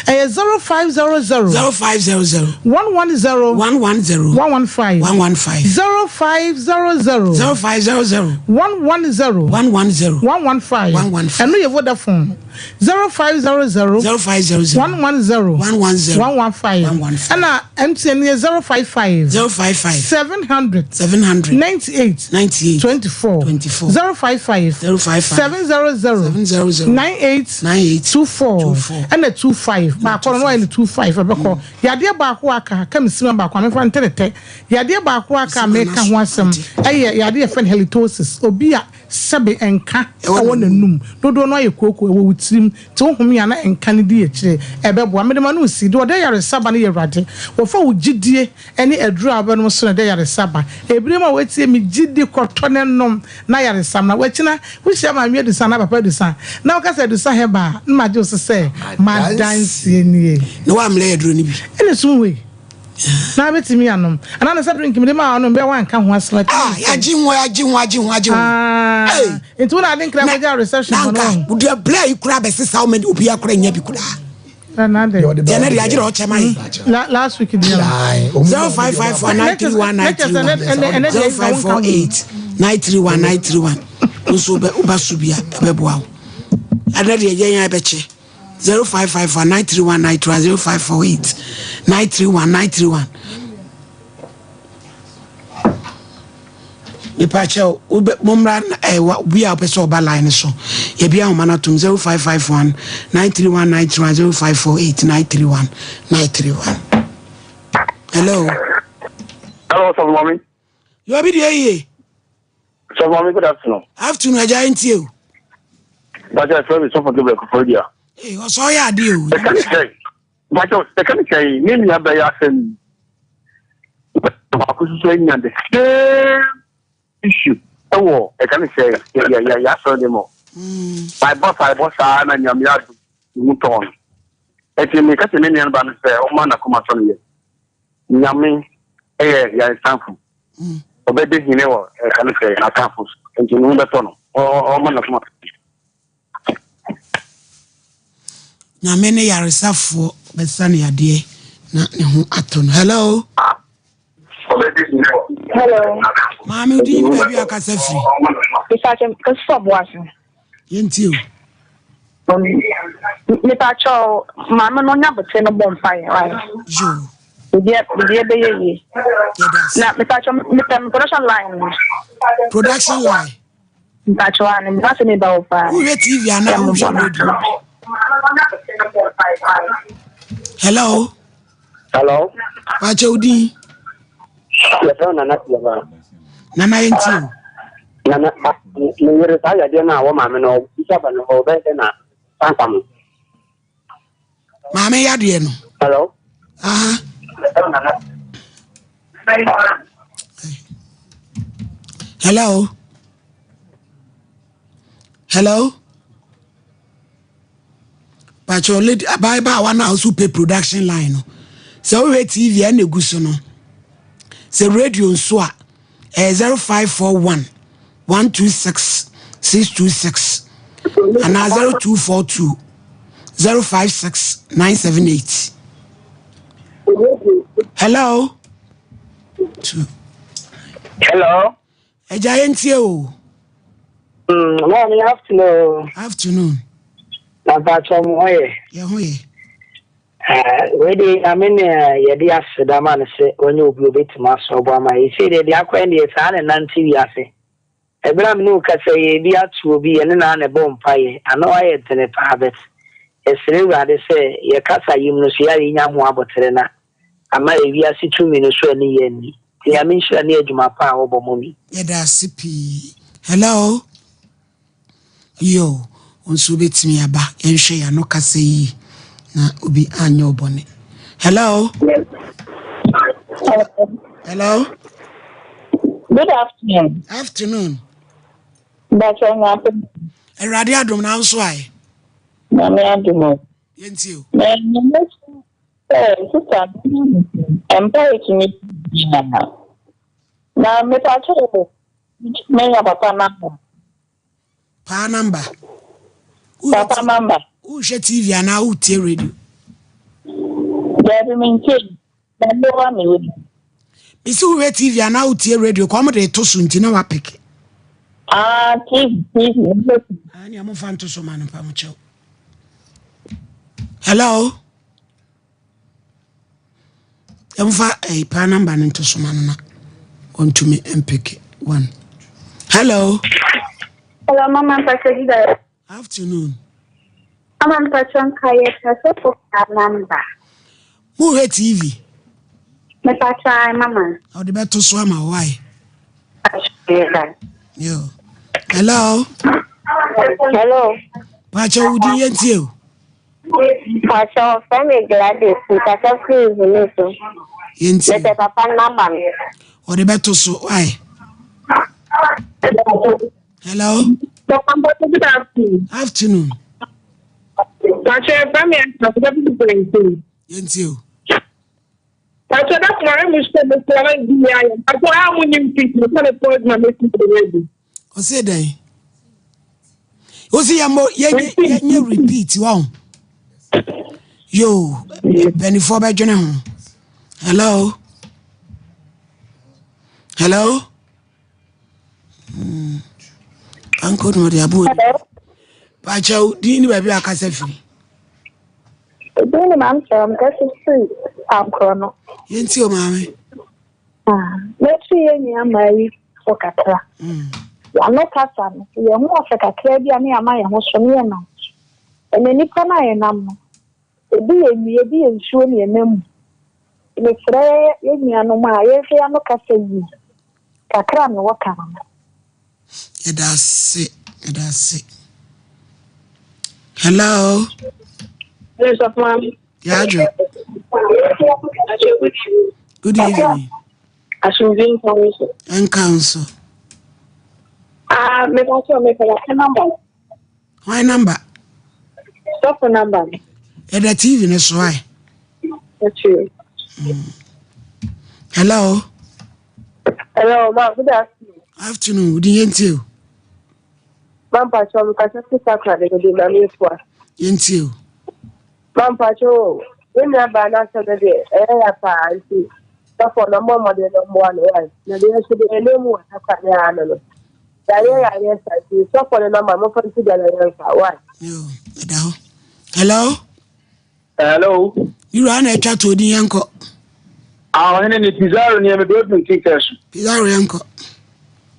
ɛyɛ 0500. 0500. 110. 110. 115. 115. 0500. 0500. 110. 110. 115. 115. Ɛno yɛ Vodafone. 0500 0500 110 110 115 115 ɛna MTN yɛ 055 055 700 700 98 98 24 24 055 055 700 700 98 98 24 24 ɛna 25 baako no wayɛ no 25 ɛbɛkɔ yadeɛ baako aka ka me sima baako a mefa ntenetɛ yadeɛ baako aka a meka ho asɛm ɛyɛ yadeɛ yɛfrɛ no halitosis obi a Sɛbe nka wɔ n'anum. Dodoɔ no ara yɛ kooko, ɛwɔ wo tirim. Nti wo home a na nka no di akyire. Ɛbɛboa. Mede m'ano resi. Deɛ ɔde ayaresa ba no yɛ Awurade. Wɔfa wo gyidie ne aduro a wobɛnom so na ɛde ayaresa ba. Ɛberɛ mu a woatie me gyidi kɔtɔ ne nom na ayaresa mmra. Wakyina wohyia Maame Adusa anaa Papa Adusa na woka sɛ Adusa Herbal a, na magye wo so sɛ m'adanseɛ nie. Na woammrɛ aduro no bi? Ɛna sum hɔ yi. Na betumi anom. Ana ne sɛ drink mede maa ɔnom bɛ wanka ho asɛm. Ah, yagye ho, yagye ho, agye ho, agye ho. Ah, nti wo na ade nkira kɔgya reception hɔ no. Nanka, wode abla yi kura bɛsesa wo ma obi akora nya bi kura. Deɛ na deɛ agyerɛ ɔkyɛ ma yi. Last week deɛ. 0554 931 931 0548 931 931 nso woba so bi a ɛbɛboa wo. Ɛnɛ deɛ yɛn a ɛbɛkyɛ. 0554 931 931 0548 931 931 mepakyɛw mommra obi a wopɛ sɛ ɔba line no so yɛbi ahoma no atom 0551 931 931 0548 931 931 hello hello sɔfo mami yɛ obi deɛ yie Sɔfo Maame, good afternoon. Afternoon, agya ntie o. Bàtà ɛfɛ mi sɔfo Gabriel Kofo Dua. Ee, ɔsɔ ɔyɛ adeɛ o. Ɛka ne sɛ, bàtà ɛka ne sɛ, ne nua bɛyɛ asɛm yi. Baako soso anya the same issue ɛwɔ ɛka ne sɛ yɛ yɛ yɛ yɛ asɔre de mɔ. Baibɔ baibɔ saa na nyame adu mu tɔn. Ɛti mi kɛse ne nua ba no sɛ ɔma n'akoma tɔ no yɛ. Nyame yɛ yaresanfo. Ɔbɛdi hene wɔ ɛka no sɛ n'atamfo so, nti ne ho bɛtɔ no. Ɔma n'akoma tɔ no. Nyame ne yaresafoɔ bɛsa no yadeɛ na ne ho atɔ no. Hello. Hello. Maame odi ni baabi akasa firi. Mepakyɛ kasa ɔboase. Yɛntie o. Mepakyɛ maame no nya bote no bɔ mpaeɛ wae. Yoo. Biribi biribi bɛyɛ yie. Na mepakyɛ mepɛ me production line no. Production line. Mepakyɛ wa ne mpa sɛ meba wɔ paa. Wohwɛ TV anaa wohwɛ radio? Hello. Hello. Pakyɛ wo din. Yɛfrɛ wo Nana Tiaba. Nana yɛn ti o. Nana, me yere saa yadeɛ no a wɔ maame no ɔbisa ba no hɔ ɔbɛyɛ dɛ na sanka mo. Maame yadeɛ no. Hello. Aha. Hello. Hello. Pacho lady abaayewa na also pay production line no. Sɛ wohwɛ TV ɛna egu so no. Sɛ radio nso a ɛyɛ 0541 126 626 anaa 0242 056 978. Hello. Two. Hello. Ẹja yẹn tie o. Maame afternoon. Afternoon. Na mpatsɔ mo ho yɛ. Yɛ ho yɛ. Wei de Nyame ne yɛde aseda ma no sɛ wanya obi a obetumi asɔ ɔbɔ ama yɛ. Sei deɛ deɛ akɔyɛ no deɛ saa na ɛnante wiase. Ɛberɛ a me ne wo kasa yi ebi ato obi yɛne no ara na ɛbɔ mpaeɛ. Ano ayɛ dene paa but yɛsrɛ Awurade sɛ yɛ kasa yi mu no so yɛ a yɛnya ho aboterɛ na ama ewiase tumi no so ani yɛ anni. Nti Nyame nhyira ne adwuma pa a wɔbɔ mɔ mi. Yɛda ase pii. Hello. Yo, wo nso wobɛtumi aba. Yɛnhwɛ yɛn ano kasa yie na obi anyɛ wo bɔne. Hello. Hello. Good afternoon. Afternoon. Bàtà nyame. Awurade adom na nso ayɛ. Nyame adom o. Yɛntie o. Na nyame sɛ sista mpa etumi biara. Na mepatwa o menya papa namba. Paa namba. Papa namba. Wohwɛ TV anaa wotie radio? Dabi mentie. Na mmewa me wei. Mesi wohwɛ TV anaa wotie radio kɔ ɔmo de to so nti na wapeke. Ah, TV, TV. Ah, nea momfa nto so ma no mpa mo kyɛw. Hello. Yɛmfa ɛyi eh, paa namba no nto so ma no na ɔntumi mpeke one. Hello. Hello, Mama Mpacho Gida. Afternoon. Mama Mpacho nka yɛ pɛsɛ fo paa namba. Mohwɛ TV. Mepacho ai mama. Ɔde bɛto so ama wo ai. Yo. Hello. Hello. Pacho wo din yɛntie o. Pacho, frɛ me Gladys, mekasa firi Huni so. Yɛntie. Mepɛ papa namba no. Ɔde bɛto so ai. Hello. Good afternoon. Afternoon. Pacho, frɛ me Asafo Deputy President. Yɛntie o. Pacho, da kuma mu sɛ mo kura na di ya yɛ. Pacho, a mo nim fi mo sɛ ne pɔs na me ti ready. Ɔse dɛn? Ɔse yɛmmɔ yɛnyɛ repeat wɔn. Yo, mpanimfoɔ bɛdwene ho. Hello. Hello. Mm. Anko no ɔde aboɔ ni. Pakyɛw din ne baabi a akasa firi. Din ne maame sɛ ɔmkasa firi ankorɔ no. Yɛnti o maame. Mɛtu yɛ nua maa yi fo kakra. Yɛano kasa no, yɛn ho ɔfɛ kakra bi a ne yɛama yɛn ho so ne yɛnam. Ɛnna nipa no a yɛnam no, ebi yɛ nnua, ebi yɛ nsuo ne yɛnam mu. Mesrɛ yɛn nuanom a yɛnhwɛ yɛn ano kasa yie. Kakra a mewɔ ka no no. Yɛda ase, yɛda ase. Hello. Hello, Sɔfo Maame. Yɛadwo. Good evening. Asomdwe nka wo so. Nka wo so. Ah, mepɛ sɛ mepɛ wɔ number. Hwan number? Sɔfo number no. Ɛda TV no so ae. Okay. Hello. Hello, ma, good afternoon. Afternoon, wodi yɛn tie o. Ma mpacho, mekasa fi sakra de de ma me fua. Yɛn tie o. Ma mpacho, we nua ba na asɛm no deɛ ɛyɛ ya paa nti sɔfo na mmɔ mmɔden no mmoa no wae na deɛ nso deɛ ɛnɛ mu wɔ sakra ne ano no. Yareɛ yareɛ sa nti sɔfo no nɔma momfa nto gya na yɛmfa wae. Yo, ɛda hɔ. Hello. Hello. Wura na atwa to odin yɛnkɔ. Ah, ɔhene ni Pizarro ni ɛmɛ dɔɔdun kikɛ so. Pizarro yɛnkɔ.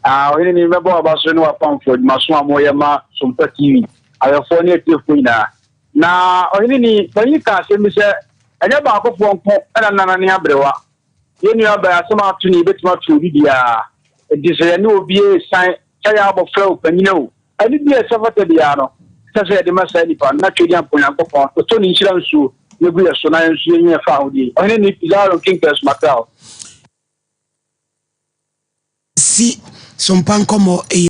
Ah, ɔhene ni mɛbɔ aba so ne wapamfo adwumaso a moyɛ ma Sompa TV awɛfoɔ ne atiefoɔ nyinaa. Na ɔhene ni panyin ka asɛm bi sɛ ɛnyɛ baakofoɔ nko ɛna nana ne aberewa. Yɛn nua bɛn asɛm ato ne yɛbɛtumi ato obi biara. Nti sɛ yɛne obi resan sɛ yɛ abɔfra o panyin o ɛne bi a ɛsɛ fata biara no ɛsɛ sɛ yɛde ma saa nipa no na twɛdi ampa Onyankopɔn ɔtɔ ne nhyira nsuo. na gu yɛ so na yɛn nso yɛnyɛ fa ahodie. Ɔhene ni Pizarro King Kɛs Macau. Si sompa nkɔmmɔ yi.